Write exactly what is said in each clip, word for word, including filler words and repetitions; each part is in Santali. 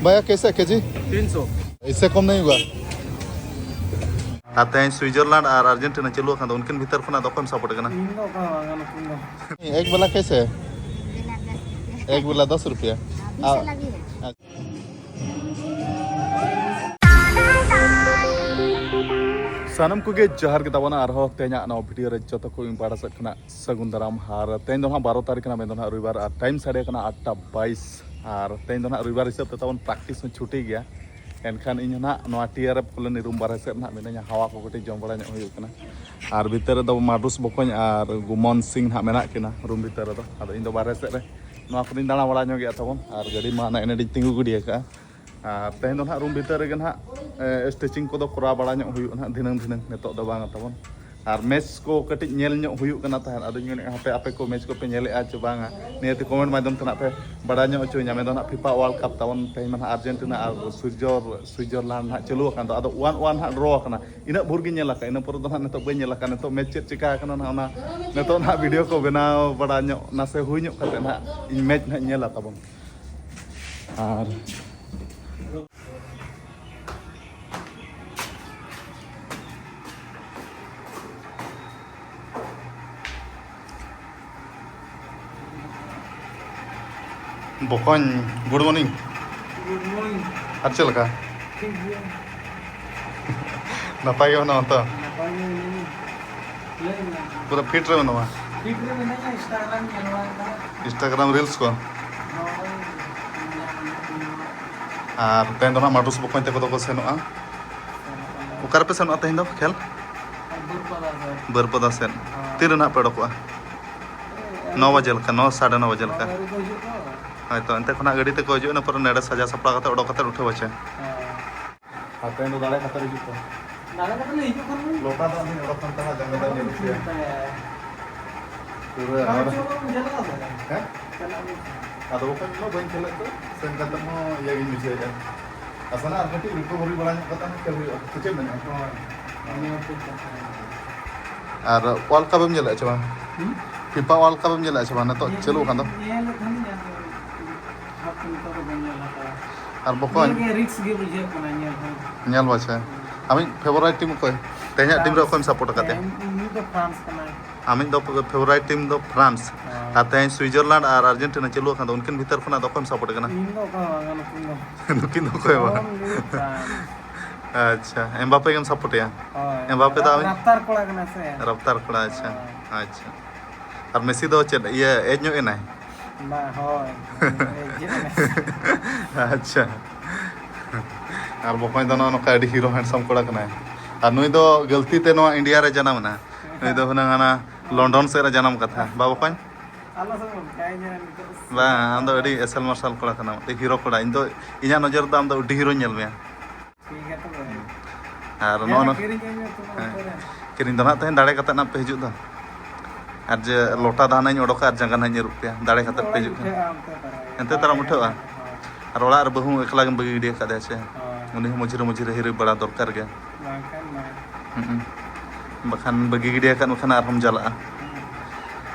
भैया, कैसे है केजी? तीन सौ। इससे कम नहीं हुआ? ᱟᱨ ᱛᱮᱦᱮᱧ ᱥᱩᱭᱡᱟᱨᱞᱮᱱᱰ ᱟᱨ ᱟᱨᱡᱮᱱᱴᱤᱱᱟ ᱪᱟᱹᱞᱩ ᱟᱠᱟᱱ ᱫᱚ, ᱩᱱᱠᱤᱱ ᱵᱷᱤᱛᱟᱹᱨ ᱠᱷᱚᱱᱟᱜ ᱫᱚ ᱚᱠᱚᱭᱮᱢ ᱥᱟᱯᱳᱨᱴ ᱠᱟᱱᱟ? ᱤᱧ ᱫᱚ ᱚᱠᱚᱭ ᱦᱚᱸ ᱵᱟᱝ ᱠᱟᱱᱟ, ᱤᱧ ᱫᱚ᱾ एक वाला कैसे है? एक वाला दस रुपया। बीस आ, वाला भी है। आ, ᱥᱟᱱᱟᱢ ᱠᱚᱜᱮ ᱡᱚᱦᱟᱨ ᱜᱮ ᱛᱟᱵᱚᱱᱟ᱾ ᱟᱨᱦᱚᱸ ᱛᱮᱦᱮᱧᱟᱜ ᱱᱚᱣᱟ ᱵᱷᱤᱰᱤᱭᱳ ᱨᱮ ᱡᱚᱛᱚ ᱠᱚ ᱤᱧ ᱯᱟᱦᱴᱟ ᱥᱮᱫ ᱠᱷᱚᱱᱟᱜ ᱥᱟᱹᱜᱩᱱ ᱫᱟᱨᱟᱢ᱾ ᱟᱨ ᱛᱮᱦᱮᱧ ᱫᱚ ᱱᱟᱦᱟᱜ ᱵᱟᱨᱚ ᱛᱟᱹᱨᱤᱠᱷ ᱠᱟᱱᱟ, ᱢᱮᱱᱫᱚ ᱱᱟᱦᱟᱜ ᱨᱚᱵᱤᱵᱟᱨ, ᱟᱨ ᱴᱟᱭᱤᱢ ᱥᱟᱰᱮ ᱠᱟᱱᱟ ᱟᱴᱴᱟ ᱵᱟᱭᱤᱥ᱾ ᱟᱨ ᱛᱮᱦᱮᱧ ᱫᱚ ᱱᱟᱦᱟᱜ ᱨᱚᱵᱤᱵᱟᱨ ᱦᱤᱥᱟᱹᱵ ᱛᱮ ᱛᱟᱵᱚᱱ ᱯᱨᱮᱠᱴᱤᱥ ᱦᱚᱸ ᱪᱷᱩᱴᱤ ᱜᱮᱭᱟ᱾ ᱮᱱᱠᱷᱟᱱ ᱤᱧ ᱦᱚᱸ ᱱᱟᱦᱟᱜ ᱱᱚᱣᱟ ᱴᱤ ᱟᱨ ᱮᱯᱷ ᱠᱚᱞᱚᱱᱤ ᱨᱩᱢ ᱵᱟᱨᱦᱮ ᱥᱮᱫ ᱱᱟᱦᱟᱜ ᱢᱤᱱᱟᱹᱧᱟ, ᱦᱟᱣᱟ ᱠᱚ ᱠᱟᱹᱴᱤᱡ ᱡᱚᱢ ᱵᱟᱲᱟ ᱧᱚᱜ ᱦᱩᱭᱩᱜ ᱠᱟᱱᱟ᱾ ᱟᱨ ᱵᱷᱤᱛᱟᱹᱨ ᱨᱮᱫᱚ ᱢᱟᱰᱩᱥ ᱵᱚᱠᱚᱧ ᱟᱨ ᱜᱩᱢᱚᱱ ᱥᱤᱝ ᱱᱟᱦᱟᱜ ᱢᱮᱱᱟᱜ ᱠᱤᱱᱟ ᱨᱩᱢ ᱵᱷᱤᱛᱟᱹᱨ ᱨᱮᱫᱚ᱾ ᱟᱫᱚ ᱤᱧ ᱫᱚ ᱵᱟᱨᱦᱮ ᱥᱮᱫ ᱨᱮ ᱱᱚᱣᱟ ᱠᱚᱨᱮᱧ ᱫᱟᱬᱟ ᱵᱟᱲᱟ ᱧᱚᱜ ᱜᱮᱭᱟ ᱛᱟᱵᱚᱱ, ᱟᱨ ᱜᱟᱹᱰᱤ ᱢᱟ ᱱᱟᱜ ᱮᱱᱮᱰᱤᱧ ᱛᱤᱸᱜᱩ ᱜᱤᱰᱤ ᱟᱠᱟᱫᱼᱟ᱾ ᱟᱨ ᱛᱮᱦᱮᱧ ᱫᱚ ᱱᱟᱦᱟᱜ ᱨᱩᱢ ᱵᱷᱤᱛᱟᱹᱨ ᱨᱮᱜᱮ ᱱᱟᱦᱟᱜ, ᱮ, ᱥᱴᱨᱮᱪᱤᱝ ᱠᱚᱫᱚ ᱠᱚᱨᱟᱣ ᱵᱟᱲᱟ ᱧᱚᱜ ᱦᱩᱭᱩᱜᱼᱟ ᱱᱟᱦᱟᱜ ᱫᱷᱤᱱᱟᱹᱝ ᱫᱷᱤᱱᱟᱹᱝ, ᱱᱤᱛᱚᱜ ᱫᱚ ᱵᱟᱝᱟ ᱛᱟᱵᱚᱱ᱾ ᱟᱨ ᱢᱮᱪ ᱠᱚ ᱠᱟᱹᱴᱤᱡ ᱧᱮᱞ ᱧᱚᱜ ᱦᱩᱭᱩᱜ ᱠᱟᱱᱟ ᱛᱟᱦᱮᱸᱫ᱾ ᱟᱫᱚᱧ ᱢᱮᱱᱮᱫᱼᱟ, ᱦᱟᱯᱮ ᱟᱯᱮ ᱠᱚ ᱢᱮᱪ ᱠᱚᱯᱮ ᱧᱮᱞᱮᱫᱼᱟ ᱪᱮ ᱵᱟᱝᱟ, ᱱᱤᱭᱟᱹᱛᱮ ᱠᱚᱢᱮᱱᱴ ᱢᱟᱫᱽᱫᱷᱚᱢ ᱛᱮ ᱱᱟᱦᱟᱜ ᱯᱮ ᱵᱟᱲᱟᱭ ᱧᱚᱜ ᱦᱚᱪᱚᱧᱟ᱾ ᱢᱮᱱᱫᱚ ᱱᱟᱦᱟᱜ ᱯᱷᱤᱯᱟ ᱣᱟᱨᱞᱰ ᱠᱟᱯ ᱛᱟᱵᱚᱱ ᱛᱮᱦᱮᱧ ᱢᱟ ᱱᱟᱦᱟᱜ ᱟᱨᱡᱮᱱᱴᱤᱱᱟ ᱟᱨ ᱥᱩᱭᱡᱚᱨ-, ᱥᱩᱭᱡᱟᱨᱞᱮᱱᱰ ᱱᱟᱦᱟᱜ ᱪᱟᱹᱞᱩ ᱟᱠᱟᱱ ᱫᱚ᱾ ᱟᱫᱚ ᱚᱣᱟᱱ ᱚᱣᱟᱱ ᱱᱟᱦᱟᱜ ᱰᱨᱚ ᱟᱠᱟᱱᱟ᱾ ᱤᱱᱟᱹᱜ ᱵᱷᱳᱨ ᱜᱤᱧ ᱧᱮᱞ ᱟᱠᱟᱫᱼᱟ, ᱤᱱᱟᱹ ᱯᱚᱨᱮ ᱫᱚ ᱱᱟᱦᱟᱜ ᱱᱤᱛᱚᱜ ᱵᱟᱹᱧ ᱧᱮᱞ ᱟᱠᱟᱫᱼᱟ᱾ ᱱᱤᱛᱚᱜ ᱢᱮᱪ ᱪᱮᱫ ᱪᱤᱠᱟ ᱟᱠᱟᱱᱟ ᱱᱟᱦᱟᱜ, ᱚᱱᱟ ᱱᱤᱛᱚᱜ ᱱᱟᱦᱟᱜ ᱵᱷᱤᱰᱤᱭᱳ ᱠᱚ ᱵᱮᱱᱟᱣ ᱵᱟᱲᱟ ᱧᱚᱜ ᱱᱟᱥᱮ ᱦᱩᱭ ᱧᱚᱜ ᱠᱟᱛᱮ ᱱᱟᱦᱟᱜ ᱤᱧ ᱢᱮᱪ ᱱᱟᱦᱟᱜ ᱤᱧ ᱧᱮᱞᱟ ᱛᱟᱵᱚᱱ᱾ ᱟᱨ ᱵᱚᱠᱚᱧ, good morning᱾ Good morning᱾ ᱟᱨ ᱪᱮᱫ ᱞᱮᱠᱟ? ᱴᱷᱤᱠ ᱜᱮᱭᱟ᱾ ᱱᱟᱯᱟᱭ ᱜᱮ ᱢᱮᱱᱟᱢᱟ ᱛᱚ? ᱱᱟᱯᱟᱭ ᱜᱮ ᱢᱤᱱᱟᱹᱧᱟ᱾ ᱞᱟᱹᱭ ᱢᱮ᱾ ᱯᱩᱨᱟᱹ ᱯᱷᱤᱴ ᱨᱮ ᱢᱮᱱᱟᱢᱟ? ᱯᱷᱤᱴ ᱨᱮ ᱢᱮᱱᱟᱹᱧᱟ, Instagram ᱧᱮᱞ ᱵᱟᱲᱟᱭ ᱠᱟᱱᱟ᱾ Instagram reels ᱠᱚ? ᱦᱳᱭ᱾ ᱟᱨ ᱛᱮᱦᱮᱧ ᱫᱚ ᱱᱟᱦᱟᱜ ᱢᱟᱰᱩᱥ ᱵᱚᱠᱚᱧ ᱛᱟᱠᱚ ᱫᱚᱠᱚ ᱥᱮᱱᱚᱜᱼᱟ᱾ ᱚᱠᱟ ᱨᱮᱯᱮ ᱥᱮᱱᱚᱜᱼᱟ ᱛᱮᱦᱮᱧ ᱫᱚ ᱠᱷᱮᱞ? ᱵᱟᱹᱨᱯᱟᱫᱟ ᱥᱮᱫ᱾ ᱵᱟᱹᱨᱯᱟᱫᱟ ᱥᱮᱫ᱾ ᱦᱳᱭ᱾ ᱛᱤᱨᱮ ᱱᱟᱦᱟᱜ ᱯᱮ ᱚᱰᱚᱠᱚᱜᱼᱟ? ᱳᱭ ᱱᱚ ᱵᱟᱡᱮ ᱞᱮᱠᱟ, ᱱᱚ, ᱥᱟᱲᱮ ᱱᱚ ᱵᱟᱡᱮ ᱞᱮᱠᱟ᱾ ᱱᱚ ᱵᱟᱡᱮ ᱠᱚ ᱦᱤᱡᱩᱜ ᱛᱚ᱾ ᱦᱳᱭ ᱛᱚ, ᱮᱱᱛᱮ ᱠᱷᱚᱱᱟᱜ ᱜᱟᱹᱰᱤ ᱛᱮᱠᱚ ᱦᱤᱡᱩᱜᱼᱟ, ᱤᱱᱟᱹ ᱯᱚᱨᱮ ᱱᱚᱰᱮ ᱥᱟᱡᱟᱣ ᱥᱟᱯᱲᱟᱣ ᱠᱟᱛᱮ ᱚᱰᱚᱠ ᱠᱟᱛᱮ ᱩᱴᱷᱟᱹᱣ ᱟᱪᱮ᱾ ᱦᱳᱭ᱾ ᱟᱨ ᱛᱮᱦᱮᱧ ᱫᱚ ᱫᱟᱲᱮ ᱠᱟᱛᱮ ᱦᱤᱡᱩᱜ ᱯᱮ᱾ ᱫᱟᱲᱮ ᱠᱟᱛᱮ ᱞᱮ ᱦᱤᱡᱩᱜ ᱠᱷᱟᱱ ᱢᱟ᱾ ᱞᱚᱴᱟ ᱫᱟᱜ ᱞᱤᱧ ᱚᱰᱚᱠ ᱠᱷᱟᱱ ᱛᱟᱦᱟᱜ ᱡᱟᱸᱜᱟ ᱫᱟᱜ ᱧᱩᱨᱩᱜ ᱜᱮᱭᱟ᱾ ᱦᱮᱸ᱾ ᱯᱩᱨᱟᱹ ᱵᱟᱝ ᱟᱨ ᱪᱚ ᱵᱟᱢ ᱧᱮᱞ ᱠᱟᱫᱟ? ᱦᱮᱸ? ᱪᱟᱞᱟᱜ ᱟᱵᱚᱱ᱾ ᱟᱫᱚ ᱵᱟᱠᱷᱟᱱ ᱩᱱᱟᱹᱜ ᱵᱟᱹᱧ ᱠᱷᱮᱞᱮᱫ ᱫᱚ, ᱥᱮᱱ ᱠᱟᱛᱮ ᱦᱚᱸ ᱤᱭᱟᱹ ᱜᱤᱧ ᱵᱩᱡᱷᱟᱹᱣᱮᱫᱼᱟ᱾ ᱟᱥᱟ ᱱᱟ ᱟᱨ ᱠᱟᱹᱴᱤᱡ ᱨᱤᱠᱳᱵᱷᱟᱨᱤ ᱵᱟᱲᱟ ᱧᱚᱜ ᱠᱟᱛᱮ ᱦᱚᱸ ᱠᱷᱮᱞ ᱦᱩᱭᱩᱜᱼᱟ, ᱥᱮ ᱪᱮᱫ ᱢᱮᱱᱮᱫᱼᱟ? ᱦᱳᱭ᱾ ᱱᱤᱭᱟᱹ ᱴᱷᱤᱠ ᱠᱟᱛᱷᱟ᱾ ᱟᱨ ᱣᱟᱨᱞᱰ ᱠᱟᱯ ᱮᱢ ᱧᱮᱞᱮᱫᱼᱟ ᱪᱮ ᱵᱟᱝ? ᱦᱩᱸ? ᱯᱷᱤᱯᱟ ᱣᱟᱨᱞᱰ ᱠᱟᱯ ᱮᱢ ᱧᱮᱞᱮᱫᱼᱟ ᱪᱮ ᱵᱟᱝ? ᱱᱤᱛᱚᱜ ᱧᱮᱞ, ᱪᱟᱹᱞᱩ ᱟᱠᱟᱱ ᱫᱚ? ᱧᱮᱞᱮᱫ ᱛᱟᱦᱮᱱᱤᱧ, ᱟᱫᱚ ᱵᱷᱟᱜᱽ ᱱᱤᱛᱚᱜ ᱫᱚ ᱵᱟᱹᱧ ᱧᱮᱞ ᱦᱟᱛᱟᱲᱟ᱾ ᱟᱨ ᱵᱚᱠᱚᱧ? ᱱᱤᱭᱟᱹ ᱜᱮ ᱨᱤᱠᱥ ᱜᱮ ᱵᱩᱡᱷᱟᱹᱜ ᱠᱟᱱᱟ ᱧᱮᱞ ᱦᱚᱸ᱾ ᱧᱮᱞ ᱵᱟᱪᱷᱟ᱾ ᱟᱢᱤᱡ ᱯᱷᱮᱵᱟᱨᱟᱭᱤᱴ ᱴᱤᱢ ᱚᱠᱚᱭ? ᱛᱮᱦᱮᱧᱟᱜ ᱴᱤᱢ ᱨᱮ ᱚᱠᱚᱭᱮᱢ ᱥᱟᱯᱳᱨᱴ ᱟᱠᱟᱫᱮᱭᱟ? ᱦᱮᱸ, ᱩᱱᱤ ᱫᱚ ᱯᱷᱨᱟᱱᱥ ᱠᱟᱱᱟᱭ᱾ ᱟᱢᱤᱡ ᱫᱚ ᱯᱷᱮᱵᱟᱨᱟᱭᱤᱴ ᱴᱤᱢ ᱫᱚ ᱯᱷᱨᱟᱱᱥ᱾ ᱦᱮᱸ᱾ ᱟᱨ ᱛᱮᱦᱮᱧ ᱥᱩᱭᱡᱟᱨᱞᱮᱱᱰ ᱟᱨ ᱟᱨᱡᱮᱱᱴᱤᱱᱟ ᱪᱟᱹᱞᱩ ᱟᱠᱟᱱ ᱫᱚ, ᱩᱱᱠᱤᱱ ᱵᱷᱤᱛᱟᱹᱨ ᱠᱷᱚᱱᱟᱜ ᱫᱚ ᱚᱠᱚᱭᱮᱢ ᱥᱟᱯᱳᱨᱴ ᱠᱟᱱᱟ? ᱤᱧ ᱫᱚ ᱚᱠᱚᱭ ᱦᱚᱸ ᱵᱟᱝ, ᱱᱩᱠᱤᱱ ᱫᱚ᱾ ᱱᱩᱠᱤᱱ ᱫᱚ ᱚᱠᱚᱭ ᱦᱚᱸ ᱵᱟᱝ? Only France᱾ ᱟᱪᱪᱷᱟ, ᱮᱢᱵᱟᱯᱮ ᱜᱮᱢ ᱥᱟᱯᱳᱨᱴ ᱮᱭᱟ? ᱦᱳᱭ᱾ ᱮᱢᱵᱟᱯᱮ ᱫᱚ ᱨᱟᱯ-, ᱟᱢᱤᱡ? ᱨᱟᱯᱛᱟᱨ ᱠᱚᱲᱟ ᱠᱟᱱᱟᱭ ᱥᱮ᱾ ᱨᱟᱯᱛᱟᱨ ᱠᱚᱲᱟ, ᱟᱪᱪᱷᱟ, ᱦᱳᱭ᱾ ᱟᱪᱪᱷᱟ᱾ ᱟᱨ ᱢᱮᱥᱤ ᱫᱚ ᱪᱮᱫ, ᱤᱭᱟᱹ, ᱮᱡᱽ ᱧᱚᱜ ᱮᱱᱟᱭ? ᱵᱟᱝ, ᱦᱳᱭ᱾ ᱮᱡᱽ ᱧᱚᱜ ᱮᱱᱟᱭ᱾ ᱟᱪᱪᱷᱟ᱾ ᱟᱨ ᱵᱚᱠᱚᱧ ᱫᱚ ᱱᱚᱜᱼᱚ ᱱᱚᱝᱠᱟ ᱟᱹᱰᱤ ᱦᱤᱨᱳ ᱦᱮᱱᱰᱥᱟᱢ ᱠᱚᱲᱟ ᱠᱟᱱᱟᱭ᱾ ᱟᱨ ᱱᱩᱭ ᱫᱚ ᱜᱟᱹᱞᱛᱤ ᱛᱮ ᱱᱚᱣᱟ ᱤᱱᱰᱤᱭᱟ ᱨᱮ ᱡᱟᱱᱟᱢ ᱮᱱᱟ᱾ ᱱᱩᱭ ᱫᱚ ᱦᱩᱱᱟᱹᱝ ᱦᱟᱱᱟ ᱞᱚᱱᱰᱚᱱ ᱥᱮᱫ ᱨᱮ ᱡᱟᱱᱟᱢ ᱠᱟᱛᱷᱟ᱾ ᱵᱟ ᱵᱚᱠᱚᱧ? ᱟᱞᱚ ᱥᱮ ᱵᱚᱱ ᱠᱟᱭ ᱧᱮᱞᱟ ᱱᱤᱛᱚᱜ᱾ ᱵᱟᱝ, ᱟᱢ ᱫᱚ ᱟᱹᱰᱤ ᱮᱥᱮᱞ ᱢᱟᱨᱥᱟᱞ ᱠᱚᱲᱟ ᱠᱟᱱᱟᱢ, ᱟᱹᱰᱤ ᱦᱤᱨᱳ ᱠᱚᱲᱟ᱾ ᱤᱧ ᱫᱚ, ᱤᱧᱟᱹᱜ ᱱᱚᱡᱚᱨ ᱨᱮᱫᱚ ᱟᱢ ᱫᱚ ᱟᱹᱰᱤ ᱦᱤᱨᱳᱧ ᱧᱮᱞ ᱢᱮᱭᱟ᱾ ᱴᱷᱤᱠ ᱜᱮᱭᱟ ᱛᱚᱵᱮ᱾ ᱟᱨ ᱱᱚᱜᱼᱚ ᱦᱮᱸ, ᱱᱚ-, ᱠᱤᱨᱤᱧ ᱟᱹᱧ ᱢᱮ ᱛᱚᱵᱮ ᱦᱮᱸ᱾ ᱚᱠᱟᱨᱮ? ᱠᱤᱨᱤᱧ ᱫᱚ ᱱᱟᱦᱟᱜ ᱛᱮᱦᱮᱧ ᱫᱟᱲᱮ ᱠᱟᱛᱮ ᱱᱟᱜ ᱯᱮ ᱦᱤᱡᱩᱜ ᱫᱚ᱾ ᱟᱨ ᱡᱮ ᱞᱚᱴᱟ ᱫᱟᱜ ᱱᱟᱜ ᱤᱧ ᱚᱰᱚᱠᱟ ᱟᱨ ᱡᱟᱸᱜᱟ ᱱᱟᱜ ᱤᱧ ᱟᱹᱨᱩᱵ ᱯᱮᱭᱟ, ᱫᱟᱲᱮ ᱤᱧ ᱠᱟᱛᱮ ᱫᱚ ᱯᱮ ᱚᱲᱟᱜ ᱤᱧ ᱦᱤᱡᱩᱜ ᱠᱟᱱᱟ᱾ ᱩᱴᱷᱟᱹᱜᱼᱟ ᱚᱱᱛᱮ ᱛᱟᱨᱟ ᱮᱱᱛᱮ ᱛᱟᱨᱟᱢ ᱨᱮ᱾ ᱩᱴᱷᱟᱹᱜᱼᱟ? ᱦᱳᱭ᱾ ᱟᱨ ᱚᱲᱟᱜ ᱨᱮ ᱵᱟᱹᱦᱩ ᱮᱠᱞᱟ ᱜᱮᱢ ᱵᱟᱹᱜᱤ ᱜᱤᱰᱤ ᱟᱠᱟᱫᱮᱭᱟ ᱥᱮ? ᱦᱳᱭ᱾ ᱩᱱᱤ ᱦᱚᱸ ᱢᱚᱡᱷᱤᱨᱮ ᱢᱚᱡᱷᱤᱨᱮ ᱦᱤᱨᱤ ᱵᱟᱲᱟ ᱫᱚᱨᱠᱟᱨ ᱜᱮ᱾ ᱵᱟᱝᱠᱷᱟᱱ ᱢᱟ᱾ ᱦᱩᱸ᱾ ᱵᱟᱠᱷᱟᱱ ᱵᱟᱹᱜᱤ ᱜᱤᱰᱤ ᱟᱠᱟᱫ ᱢᱮᱠᱷᱟᱱ ᱟᱨᱦᱚᱸᱢ ᱡᱟᱞᱟᱜᱼᱟ᱾ ᱦᱩᱸ᱾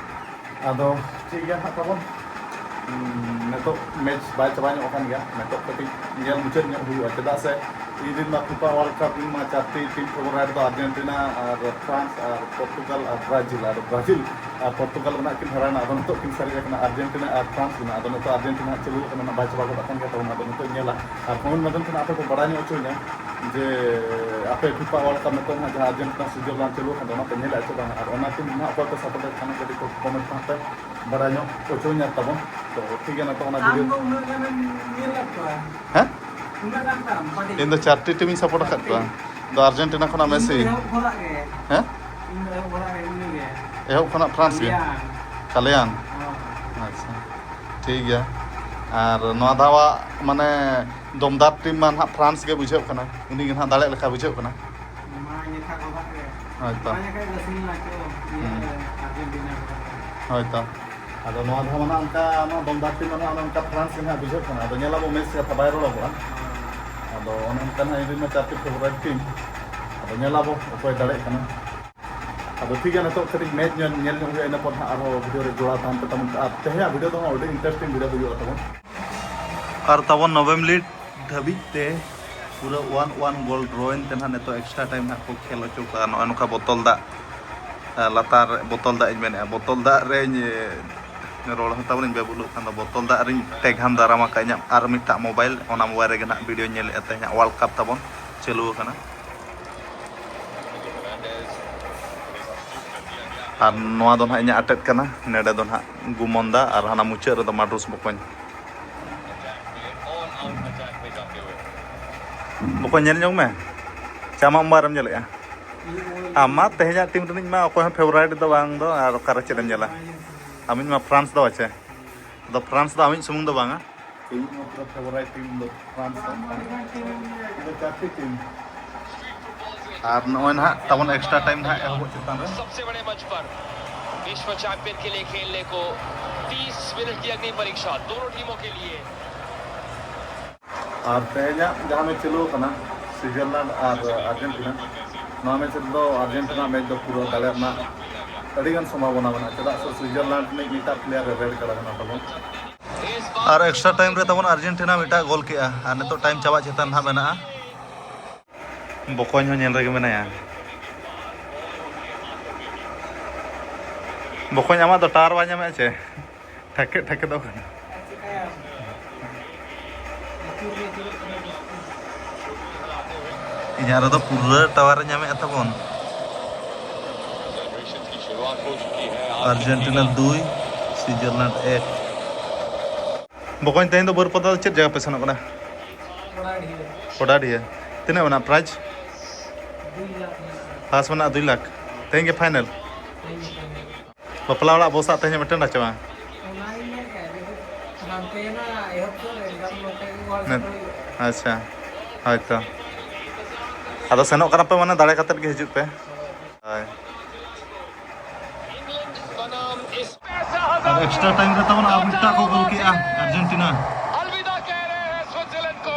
ᱟᱫᱚ ᱴᱷᱤᱠ ᱜᱮᱭᱟ ᱱᱟᱦᱟᱜ ᱛᱟᱵᱚᱱ᱾ ᱦᱩᱸ, ᱱᱤᱛᱚᱜ ᱢᱮᱪ ᱵᱟᱭ ᱪᱟᱵᱟ ᱧᱚᱜ ᱟᱠᱟᱱ ᱜᱮᱭᱟ, ᱱᱤᱛᱚᱜ ᱠᱟᱹᱴᱤᱡ ᱧᱮᱞ ᱢᱩᱪᱟᱹᱫ ᱧᱚᱜ ᱦᱩᱭᱩᱜᱼᱟ, ᱪᱮᱫᱟᱜ ᱥᱮ ᱤᱧ ᱨᱮᱱ ᱢᱟ FIFA World Cup ᱨᱮᱱ ᱢᱟ ᱪᱟᱨᱴᱤ ᱴᱤᱢ ᱯᱷᱮᱵᱟᱨᱟᱭᱤᱴ ᱫᱚ ᱟᱨᱡᱮᱱᱴᱤᱱᱟ ᱟᱨ ᱯᱷᱨᱟᱱᱥ ᱟᱨ ᱯᱚᱨᱛᱩᱜᱟᱞ ᱟᱨ ᱵᱨᱟᱡᱤᱞ᱾ ᱟᱫᱚ ᱵᱨᱟᱡᱤᱞ ᱟᱨ ᱯᱚᱨᱛᱩᱜᱟᱞ ᱨᱮᱱᱟᱜ ᱠᱤᱱ ᱦᱟᱨᱟᱭᱮᱱᱟ, ᱟᱫᱚ ᱱᱤᱛᱚᱜ ᱠᱤᱱ ᱥᱟᱨᱮᱡ ᱟᱠᱟᱱᱟ ᱟᱨᱡᱮᱱᱴᱤᱱᱟ ᱟᱨ ᱯᱷᱨᱟᱱᱥ ᱨᱮᱱᱟᱜ᱾ ᱟᱫᱚ ᱱᱤᱛᱚᱜ ᱟᱨᱡᱮᱱᱴᱤᱱᱟ ᱦᱟᱸᱜ ᱪᱟᱹᱞᱩ ᱟᱠᱟᱱᱟ, ᱱᱟᱜ ᱵᱟᱭ ᱪᱟᱵᱟ ᱜᱚᱫ ᱟᱠᱟᱱ ᱜᱮᱭᱟ ᱛᱟᱵᱚᱱ, ᱟᱫᱚ ᱱᱤᱛᱚᱜ ᱧᱮᱞᱟ᱾ ᱟᱨ ᱠᱚᱢᱮᱱᱴ ᱢᱟᱫᱽᱫᱷᱚᱢ ᱛᱮ ᱱᱟᱜ ᱟᱯᱮ ᱠᱚ ᱵᱟᱲᱟᱭ ᱧᱚᱜ ᱦᱚᱪᱚᱧᱟ ᱡᱮ ᱟᱯᱮ FIFA World Cup ᱱᱤᱛᱚᱜ ᱱᱟᱜ ᱡᱟᱦᱟᱸ ᱟᱨᱡᱮᱱᱴᱤᱱᱟ ᱥᱩᱭᱡᱟᱨᱞᱮᱱᱰ ᱪᱟᱹᱞᱩ ᱟᱠᱟᱱ ᱫᱚ, ᱚᱱᱟ ᱯᱮ ᱧᱮᱞᱮᱫᱼᱟ ᱪᱮ ᱵᱟᱝ? ᱟᱨ ᱚᱱᱟ ᱴᱤᱢ ᱱᱟᱜ ᱚᱠᱚᱭ ᱯᱮ ᱥᱟᱯᱳᱨᱴᱮᱫ ᱠᱟᱱᱟ, ᱠᱟᱹᱴᱤᱡ ᱠᱚ ᱠᱚᱢᱮᱱᱴ ᱱᱟᱜ ᱯᱮ ᱵᱟᱲᱟᱭ ᱧᱚᱜ ᱦᱚᱪᱚᱧᱟ ᱛᱟᱵᱚᱱ᱾ ᱛᱚ ᱴᱷᱤᱠ ᱜᱮᱭᱟ, ᱱᱤᱛᱚᱜ ᱚᱱᱟ ᱟᱢ ᱵᱷᱤᱰᱤᱭᱳ ᱫᱚ ᱩᱱᱟᱹᱜ ᱜᱟᱱᱮᱢ ᱧᱮᱞ ᱟᱠᱟᱫ ᱠᱚᱣᱟ? ᱦᱮᱸ? ᱩᱱᱟᱹᱜ ᱜᱟᱱ ᱛᱟᱢ ᱯᱟᱹᱴᱤ? ᱤᱧ ᱫᱚ ᱪᱟᱨᱴᱤ ᱴᱤᱢ ᱤᱧ ᱥᱟᱯᱳᱨᱴ ᱟᱠᱟᱫ ᱠᱚᱣᱟ᱾ ᱪᱟᱨᱴᱤ? ᱫᱚ ᱟᱨᱡᱮᱱᱴᱤᱱᱟ ᱠᱷᱚᱱᱟᱜ ᱤᱧ ᱫᱚ ᱢᱮᱥᱤ᱾ ᱮᱦᱚᱵ ᱠᱷᱚᱱᱟᱜ ᱜᱮ᱾ ᱦᱮᱸ? ᱤᱧ ᱫᱚ ᱮᱦᱚᱵ ᱠᱷᱚᱱᱟᱜ ᱜᱮ ᱩᱱᱤ ᱜᱮ᱾ ᱮᱦᱚᱵ ᱠᱷᱚᱱᱟᱜ ᱯᱷᱨᱟᱱᱥ ᱜᱮ? ᱠᱟᱞᱤᱭᱟᱱ᱾ ᱠᱟᱞᱤᱭᱟᱱ? ᱦᱚᱸ᱾ ᱟᱪᱪᱷᱟ, ᱴᱷᱤᱠ ᱜᱮᱭᱟ᱾ ᱟᱨ ᱱᱚᱣᱟ ᱫᱷᱟᱣᱟᱜ ᱢᱟᱱᱮ ᱫᱚᱢᱫᱟᱨ ᱴᱤᱢ ᱢᱟ ᱱᱟᱦᱟᱜ ᱯᱷᱨᱟᱱᱥ ᱜᱮ ᱵᱩᱡᱷᱟᱹᱜ ᱠᱟᱱᱟ, ᱩᱱᱤ ᱜᱮ ᱱᱟᱦᱟᱜ ᱫᱟᱲᱮᱜ ᱞᱮᱠᱟ ᱵᱩᱡᱷᱟᱹᱜ ᱠᱟᱱᱟ᱾ ᱢᱟ ᱧᱮᱠᱷᱟ ᱠᱚ ᱵᱷᱟᱜ ᱜᱮ᱾ ᱦᱳᱭ ᱛᱚ᱾ ᱢᱟ ᱧᱮᱠᱷᱟ ᱜᱮ ᱥᱤᱧ ᱱᱟᱪᱚ, ᱤᱭᱟᱹ ᱦᱩᱸ᱾ ᱨᱮ, ᱟᱨᱡᱮᱱᱴᱤᱱᱟ ᱨᱮ᱾ ᱦᱳᱭ ᱛᱚ᱾ ᱟᱫᱚ ᱱᱚᱣᱟ ᱫᱷᱟᱣ ᱢᱟ ᱱᱟᱦᱟᱜ ᱚᱱᱠᱟ ᱟᱢᱟᱜ ᱫᱚᱢᱫᱟᱨ ᱴᱤᱢ ᱢᱟ ᱱᱟᱦᱟᱜ ᱚᱱᱮ ᱚᱱᱠᱟ ᱯᱷᱨᱟᱱᱥ ᱜᱮ ᱱᱟᱦᱟᱜ ᱵᱩᱡᱷᱟᱹᱜ ᱠᱟᱱᱟ᱾ ᱟᱫᱚ ᱧᱮᱞ ᱟᱵᱚ ᱢᱮᱪ ᱠᱟᱛᱷᱟ ᱵᱟᱭ ᱨᱚᱲ ᱟᱵᱚᱱᱟ᱾ ᱦᱮᱸ᱾ ᱟᱫᱚ ᱚᱱᱮ ᱚᱱᱠᱟ ᱱᱟᱦᱟᱜ ᱤᱧ ᱨᱮᱱ ᱢᱟ ᱪᱟᱨᱴᱤ ᱯᱷᱮᱵᱟᱨᱮᱴ ᱴᱤᱢ᱾ ᱟᱫᱚ ᱧᱮᱞ ᱟᱵᱚ ᱚᱠᱚᱭ ᱫᱟᱲᱮᱜ ᱠᱟᱱᱟ᱾ ᱟᱫᱚ ᱴᱷᱤᱠ ᱜᱮᱭᱟ, ᱱᱤᱛᱚᱜ ᱠᱟᱹᱴᱤᱡ ᱢᱮᱪ ᱧᱮᱞ, ᱧᱮᱞ ᱧᱚᱜ ᱦᱩᱭᱩᱜᱼᱟ, ᱤᱱᱟᱹ ᱯᱚᱨ ᱦᱟᱸᱜ ᱟᱨᱦᱚᱸ ᱵᱷᱤᱰᱤᱭᱳ ᱨᱮ ᱡᱚᱲᱟᱣ ᱛᱟᱦᱮᱱ ᱯᱮ ᱛᱟᱵᱚᱱ᱾ ᱟᱨ ᱛᱮᱦᱮᱧᱟᱜ ᱵᱷᱤᱰᱤᱭᱳ ᱫᱚ ᱦᱟᱸᱜ ᱟᱹᱰᱤ ᱤᱱᱴᱟᱨᱮᱥᱴᱤᱝ ᱵᱷᱤᱰᱤᱭᱳ ᱦᱩᱭᱩᱜᱼᱟ ᱛᱟᱵᱚᱱ᱾ ᱟᱨ ᱛᱟᱵᱚᱱ ᱱᱚᱵᱮᱢ ᱞᱤᱰ ᱫᱷᱟᱹᱵᱤᱡ ᱛᱮ ᱯᱩᱨᱟᱹ ᱚᱣᱟᱱ ᱚᱣᱟᱱ ᱜᱳᱞ ᱰᱨᱚᱭᱮᱱ ᱛᱮ ᱱᱟᱦᱟᱜ ᱱᱤᱛᱚᱜ ᱮᱠᱥᱴᱨᱟ ᱴᱟᱭᱤᱢ ᱱᱟᱦᱟᱜ ᱠᱚ ᱠᱷᱮᱞ ᱦᱚᱪᱚ ᱠᱟᱜᱼᱟ᱾ ᱱᱚᱜᱼᱚᱭ ᱱᱚᱝᱠᱟ ᱵᱚᱛᱚᱞ ᱫᱟᱜ, ᱞᱟᱛᱟᱨ ᱵᱚᱛᱚᱞ ᱫᱟᱜ ᱤᱧ ᱢᱮᱱᱮᱫᱼᱟ, ᱵᱚᱛᱚᱞ ᱫᱟᱜ ᱨᱮᱧ ᱨᱚᱲ ᱦᱚᱸ ᱛᱟᱵᱚᱱᱤᱧ ᱵᱮᱵᱩᱞᱚᱜ ᱠᱷᱟᱱ ᱫᱚ, ᱵᱚᱛᱚᱞ ᱫᱟᱜ ᱨᱤᱧ ᱛᱮᱜᱷᱟᱱ ᱫᱟᱨᱟᱢ ᱟᱠᱟᱫ ᱤᱧᱟᱹᱜ ᱟᱨ ᱢᱤᱫᱴᱟᱜ ᱢᱳᱵᱟᱭᱤᱞ, ᱚᱱᱟ ᱢᱳᱵᱟᱭᱤᱞ ᱨᱮᱜᱮ ᱱᱟᱦᱟᱜ ᱵᱷᱤᱰᱤᱭᱳᱧ ᱧᱮᱞᱮᱫᱼᱟ᱾ ᱛᱮᱦᱮᱧᱟᱜ ᱣᱟᱨᱞᱰ ᱠᱟᱯ ᱛᱟᱵᱚᱱ ᱪᱟᱹᱞᱩ ᱟᱠᱟᱱᱟ᱾ ᱟᱨ ᱱᱚᱣᱟ ᱫᱚ ᱱᱟᱦᱟᱜ ᱤᱧᱟᱹᱜ ᱟᱴᱮᱫ ᱠᱟᱱᱟ, ᱱᱚᱰᱮ ᱫᱚ ᱱᱟᱦᱟᱜ ᱜᱩᱢᱚᱱ ᱫᱟ ᱟᱨ ᱦᱟᱱᱟ ᱢᱩᱪᱟᱹᱫ ᱨᱮᱫᱚ ᱢᱟᱰᱨᱩᱥ ᱵᱚᱠᱚᱧ᱾ ᱵᱚᱠᱚᱧ ᱧᱮᱞ ᱧᱚᱜ ᱢᱮ, ᱪᱮ ᱟᱢᱟᱜ ᱢᱳᱵᱟᱭᱤᱞ ᱨᱮᱢ ᱧᱮᱞᱮᱫᱼᱟ? ᱟᱢ ᱢᱟ ᱛᱮᱦᱮᱧᱟᱜ ᱴᱤᱢ ᱨᱤᱱᱤᱡ ᱢᱟ ᱚᱠᱚᱭ ᱦᱚᱸ ᱯᱷᱮᱵᱟᱨᱟᱭᱤᱴ ᱫᱚ ᱵᱟᱝ ᱫᱚ, ᱟᱨ ᱚᱠᱟᱨᱮ ᱪᱮᱫ ᱮᱢ ᱧᱮᱞᱟ? ᱟᱢᱤᱡ ᱢᱟ ᱯᱷᱨᱟᱱᱥ ᱫᱚ ᱟᱪᱮ, ᱟᱫᱚ ᱯᱷᱨᱟᱱᱥ ᱫᱚ ᱟᱢᱤᱡ ᱥᱩᱢᱩᱝ ᱫᱚ ᱵᱟᱝᱟ, ᱤᱧ ᱦᱚᱸ ᱯᱩᱨᱟᱹ ᱯᱷᱮᱵᱟᱨᱟᱭᱤᱴ ᱴᱤᱢ ᱫᱚ ᱯᱷᱨᱟᱱᱥ ᱠᱟᱱ ᱛᱟᱢᱟ᱾ ᱤᱧ ᱫᱚ ᱪᱟᱨᱴᱤ ᱴᱤᱢ᱾ ᱟᱨ ᱱᱚᱜᱼᱚᱭ ᱱᱟᱦᱟᱜ ᱛᱟᱵᱚᱱ ᱮᱠᱥᱴᱨᱟ ᱴᱟᱭᱤᱢ ᱱᱟᱦᱟᱜ ᱮᱦᱚᱵᱚᱜ ᱪᱮᱛᱟᱱ ᱨᱮ᱾ सबसे बड़े मंच पर विश्व चैंपियन के लिए खेलने को तीस मिनट की अग्नि परीक्षा दोनों टीमों के लिए। ᱟᱨ ᱛᱮᱦᱮᱧᱟᱜ ᱡᱟᱦᱟᱸ ᱢᱮᱪ ᱪᱟᱹᱞᱩ ᱟᱠᱟᱱᱟ ᱥᱩᱭᱡᱟᱨᱞᱮᱱᱰ ᱟᱨ ᱟᱨᱡᱮᱱᱴᱤᱱᱟ, ᱱᱚᱣᱟ ᱢᱮᱪ ᱨᱮᱫᱚ ᱟᱨᱡᱮᱱᱴᱤᱱᱟ ᱢᱮᱪ ᱫᱚ ᱯᱩᱨᱟᱹ ᱫᱟᱲᱮ ᱨᱮᱱᱟᱜ ᱟᱹᱰᱤᱜᱟᱱ ᱥᱚᱢᱵᱷᱟᱵᱚᱱᱟ ᱢᱮᱱᱟᱜᱼᱟ, ᱪᱮᱫᱟᱜ ᱥᱮ ᱥᱩᱭᱡᱟᱨᱞᱮᱱᱰ ᱨᱤᱱᱤᱡ ᱢᱤᱫᱴᱟᱜ ᱯᱞᱮᱭᱟᱨ ᱮ ᱨᱮᱰ ᱠᱟᱨᱰ ᱟᱠᱟᱱᱟ ᱛᱟᱵᱚᱱ᱾ ᱟᱨ ᱮᱠᱥᱴᱨᱟ ᱴᱟᱭᱤᱢ ᱨᱮ ᱛᱟᱵᱚᱱ ᱟᱨᱡᱮᱱᱴᱤᱱᱟ ᱢᱤᱫᱴᱟᱜ ᱜᱳᱞ ᱠᱮᱜᱼᱟ ᱟᱨ ᱱᱤᱛᱚᱜ ᱴᱟᱭᱤᱢ ᱪᱟᱵᱟᱜ ᱪᱮᱛᱟᱱ ᱱᱟᱦᱟᱜ ᱢᱮᱱᱟᱜᱼᱟ᱾ ᱵᱚᱠᱚᱧ ᱦᱚᱸ ᱧᱮᱞ ᱨᱮᱜᱮ ᱢᱮᱱᱟᱭᱟ᱾ ᱵᱚᱠᱚᱧ, ᱟᱢᱟᱜ ᱫᱚ ᱴᱟᱣᱟᱨ ᱵᱟᱭ ᱧᱟᱢᱮᱫᱼᱟ ᱪᱮ? ᱴᱷᱟᱠᱮᱫ ᱴᱷᱟᱠᱮᱫᱚᱜ ᱠᱟᱱᱟ᱾ ᱤᱧᱟᱹᱜ ᱨᱮᱫᱚ ᱯᱩᱨᱟᱹ ᱴᱟᱣᱟᱨ ᱮ ᱧᱟᱢᱮᱫᱼᱟ ᱛᱟᱵᱚᱱ᱾ ᱟᱨᱡᱮᱱᱴᱤᱱᱟ ᱫᱩᱭ, ᱥᱩᱭᱡᱟᱨᱞᱮᱱᱰ ᱮᱠ᱾ ᱵᱚᱠᱚᱧ, ᱛᱮᱦᱮᱧ ᱫᱚ ᱵᱟᱹᱨᱯᱟᱫᱟ ᱫᱚ ᱪᱮᱫ ᱡᱟᱭᱜᱟ ᱯᱮ ᱥᱮᱱᱚᱜ ᱠᱟᱱᱟ? ᱯᱚᱰᱟᱰᱤᱦᱟᱹ᱾ ᱛᱤᱱᱟᱹᱜ ᱢᱮᱱᱟᱜᱼᱟ ᱯᱨᱟᱭᱤᱡᱽ? ᱫᱩᱭ ᱞᱟᱠᱷ ᱢᱮᱱᱟᱜᱼᱟ᱾ ᱯᱷᱟᱥ ᱢᱮᱱᱟᱜᱼᱟ ᱫᱩᱭ ᱞᱟᱠᱷ᱾ ᱛᱮᱦᱮᱧ ᱜᱮ ᱯᱷᱟᱭᱱᱮᱞ? ᱛᱮᱦᱮᱧ ᱜᱮ ᱯᱷᱟᱭᱱᱮᱞ᱾ ᱵᱟᱯᱞᱟ ᱚᱲᱟᱜ ᱵᱚᱥ ᱟᱜ ᱛᱮᱦᱮᱧ ᱢᱤᱫᱴᱮᱱ ᱟᱪᱮ ᱵᱟᱝ? ᱚᱱᱟ ᱜᱤᱧ ᱢᱮᱱ ᱠᱮᱫ, ᱡᱩᱫᱤ ᱦᱟᱱᱛᱮ ᱮᱱᱟ ᱮᱦᱚᱵ ᱥᱮᱫ ᱨᱮ, ᱮᱱᱠᱷᱟᱱ ᱱᱚᱛᱮ ᱜᱮ ᱦᱚᱲ ᱥᱮᱴᱮᱨ ᱦᱩᱭᱩᱜᱼᱟ᱾ ᱟᱪᱪᱷᱟ, ᱦᱳᱭ ᱛᱚ᱾ ᱟᱫᱚ ᱥᱮᱱᱚᱜ ᱠᱟᱱᱟ ᱯᱮ ᱢᱟᱱᱮ ᱫᱟᱲᱮ ᱠᱟᱛᱮᱫ ᱜᱮ ᱦᱤᱡᱩᱜ ᱯᱮ᱾ ᱦᱳᱭ᱾ ᱟᱨ ᱮᱠᱥᱴᱨᱟ ᱴᱟᱭᱤᱢ ᱨᱮ ᱛᱟᱵᱚᱱ ᱟᱨ ᱢᱤᱫᱴᱟᱝ ᱠᱚ ᱜᱳᱞ ᱠᱮᱜᱼᱟ ᱟᱨᱡᱮᱱᱴᱤᱱᱟ᱾ अलविदा कह रहे हैं स्विट्जरलैंड को।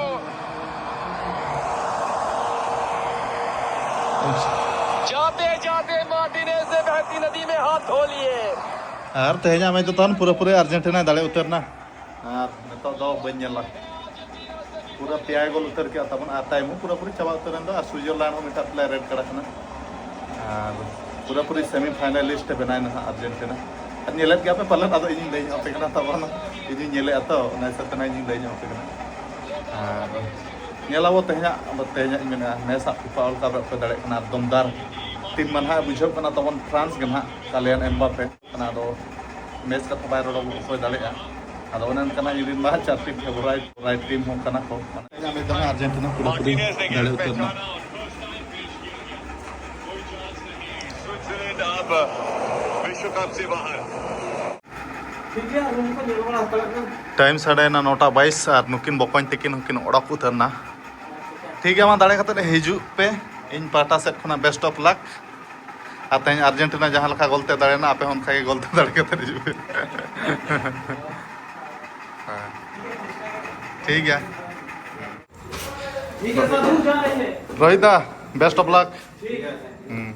जाते जाते मार्टिनेज ने बहती नदी में हाथ धो लिए। ᱟᱨ ᱛᱮᱦᱮᱧᱟᱜ ᱢᱮᱪ ᱫᱚ ᱛᱟᱵᱚᱱ ᱯᱩᱨᱟᱹᱯᱩᱨᱤ ᱟᱨᱡᱮᱱᱴᱤᱱᱟᱭ ᱫᱟᱲᱮ ᱩᱛᱟᱹᱨ ᱮᱱᱟ᱾ ᱟᱨ ᱱᱤᱛᱚᱜ ᱫᱚ ᱵᱟᱹᱧ ᱧᱮᱞᱟ᱾ ᱯᱩᱨᱟᱹ ᱯᱮᱭᱟᱭ ᱜᱳᱞ ᱩᱛᱟᱹᱨ ᱠᱮᱜᱼᱟ ᱛᱟᱵᱚᱱ, ᱟᱨ ᱛᱟᱭᱚᱢ ᱦᱚᱸ ᱯᱩᱨᱟᱹᱯᱩᱨᱤ ᱪᱟᱵᱟ ᱩᱛᱟᱹᱨ ᱮᱱ ᱫᱚ, ᱟᱨ ᱥᱩᱭᱡᱟᱨᱞᱮᱱᱰ ᱦᱚᱸ ᱢᱤᱫᱴᱟᱝ ᱯᱞᱮᱭᱟᱨ ᱨᱮᱰ ᱠᱟᱨᱰ ᱟᱠᱟᱱᱟ, ᱟᱨ ᱯᱩᱨᱟᱹᱯᱩᱨᱤ ᱥᱮᱢᱤ ᱯᱷᱟᱭᱱᱟᱞᱤᱥᱴ ᱮ ᱵᱮᱱᱟᱣ ᱮᱱᱟ ᱦᱟᱸᱜ ᱟᱨᱡᱮᱱᱴᱤᱱᱟ᱾ ᱟᱨ ᱧᱮᱞᱮᱫ ᱜᱮᱭᱟ ᱯᱮ ᱯᱟᱞᱮᱱ, ᱟᱫᱚ ᱤᱧᱤᱧ ᱞᱟᱹᱭ ᱧᱚᱜ ᱟᱯᱮ ᱠᱟᱱᱟ ᱛᱟᱵᱚᱱ, ᱤᱧᱤᱧ ᱧᱮᱞᱮᱫᱼᱟ ᱛᱚ, ᱚᱱᱟ ᱦᱤᱥᱟᱹᱵ ᱛᱮ ᱱᱟᱜ ᱤᱧᱤᱧ ᱞᱟᱹᱭ ᱧᱚᱜ ᱟᱯᱮ ᱠᱟᱱᱟ᱾ ᱟᱨ ᱧᱮᱞ ᱟᱵᱚ ᱛᱮᱦᱮᱧᱟᱜ, ᱛᱮᱦᱮᱧᱟᱜ ᱤᱧ ᱢᱮᱱᱮᱫᱼᱟ, ᱱᱮᱥᱟᱜ ᱯᱷᱤᱯᱟ ᱣᱟᱨᱞᱰ ᱠᱟᱯ ᱨᱮ ᱚᱠᱚᱭ ᱫᱟᱲᱮᱭᱟᱜ ᱠᱟᱱᱟ, ᱟᱨ ᱫᱚᱢᱫᱟᱨ ᱴᱤᱢ ᱢᱟ ᱱᱟᱦᱟᱜ ᱵᱩᱡᱷᱟᱹᱜ ᱠᱟᱱᱟ ᱛᱟᱵᱚᱱ ᱯᱷᱨᱟᱱᱥ ᱜᱮ ᱱᱟᱦᱟᱜ, ᱠᱟᱞᱤᱭᱟᱱ ᱮᱢᱵᱟᱯᱮ᱾ ᱠᱟᱱᱟ᱾ ᱟᱫᱚ ᱢᱮᱪ ᱠᱟᱛᱷᱟ ᱵᱟᱭ ᱨᱚᱲ ᱚᱠᱚᱭ ᱫᱟᱲᱮᱭᱟᱜᱼᱟ᱾ ᱟᱫᱚ ᱚᱱᱮ ᱚᱱᱠᱟᱱᱟᱜ ᱤᱧ ᱨᱮᱱ ᱢᱟ ᱪᱟᱨᱴᱤ ᱯᱷᱮᱵᱟᱨᱟᱭᱤᱴ, ᱯᱷᱮᱵᱟᱨᱟᱭᱤᱴ ᱴᱤᱢ ᱦᱚᱸ ᱠᱟᱱᱟ ᱠᱚ᱾ ᱢᱟᱱᱮ ᱧᱟᱢᱮᱫ ᱛᱟᱦᱮᱸ ᱟᱨᱡᱮᱱᱴᱤᱱᱟ ᱯᱩᱨᱟᱹᱯᱩᱨᱤ ᱫᱟᱲᱮ ᱩᱛᱟᱹᱨ ᱮᱱᱟ᱾ ᱴᱷᱤᱠ ᱜᱮᱭᱟ, ᱟᱨ ᱱᱚᱝᱠᱟ ᱧᱮᱞ ᱵᱟᱲᱟ ᱦᱟᱛᱟᱲᱚᱜ ᱠᱟᱱᱟ᱾ ᱴᱟᱭᱤᱢ ᱥᱟᱰᱮᱭᱮᱱᱟ ᱱᱚᱴᱟ ᱵᱟᱭᱤᱥ ᱟᱨ ᱱᱩᱠᱤᱱ ᱵᱚᱠᱚᱧ ᱛᱟᱹᱠᱤᱱ ᱦᱚᱸᱠᱤᱱ ᱚᱰᱚᱠ ᱩᱛᱟᱹᱨ ᱮᱱᱟ᱾ ᱴᱷᱤᱠ ᱜᱮᱭᱟ, ᱢᱟ ᱫᱟᱲᱮ ᱠᱟᱛᱮᱫ ᱦᱤᱡᱩᱜ ᱯᱮ᱾ ᱤᱧ ᱯᱟᱦᱴᱟ ᱥᱮᱫ ᱠᱷᱚᱱᱟᱜ best of luck᱾ ᱟᱨ ᱛᱮᱦᱮᱧ ᱟᱨᱡᱮᱱᱴᱤᱱᱟ ᱡᱟᱦᱟᱸ ᱞᱮᱠᱟ ᱜᱳᱞ ᱛᱮ ᱫᱟᱲᱮᱭᱮᱱᱟ, ᱟᱯᱮ ᱦᱚᱸ ᱚᱱᱠᱟ ᱜᱮ ᱜᱳᱞ ᱛᱮ ᱫᱟᱲᱮ ᱠᱟᱛᱮᱫ ᱦᱤᱡᱩᱜ ᱯᱮ᱾ ᱦᱮᱸ᱾ ᱴᱷᱤᱠ ᱜᱮᱭᱟ᱾ ᱨᱳᱦᱤᱛ ᱫᱟ, best of luck᱾ ᱦᱩᱸ᱾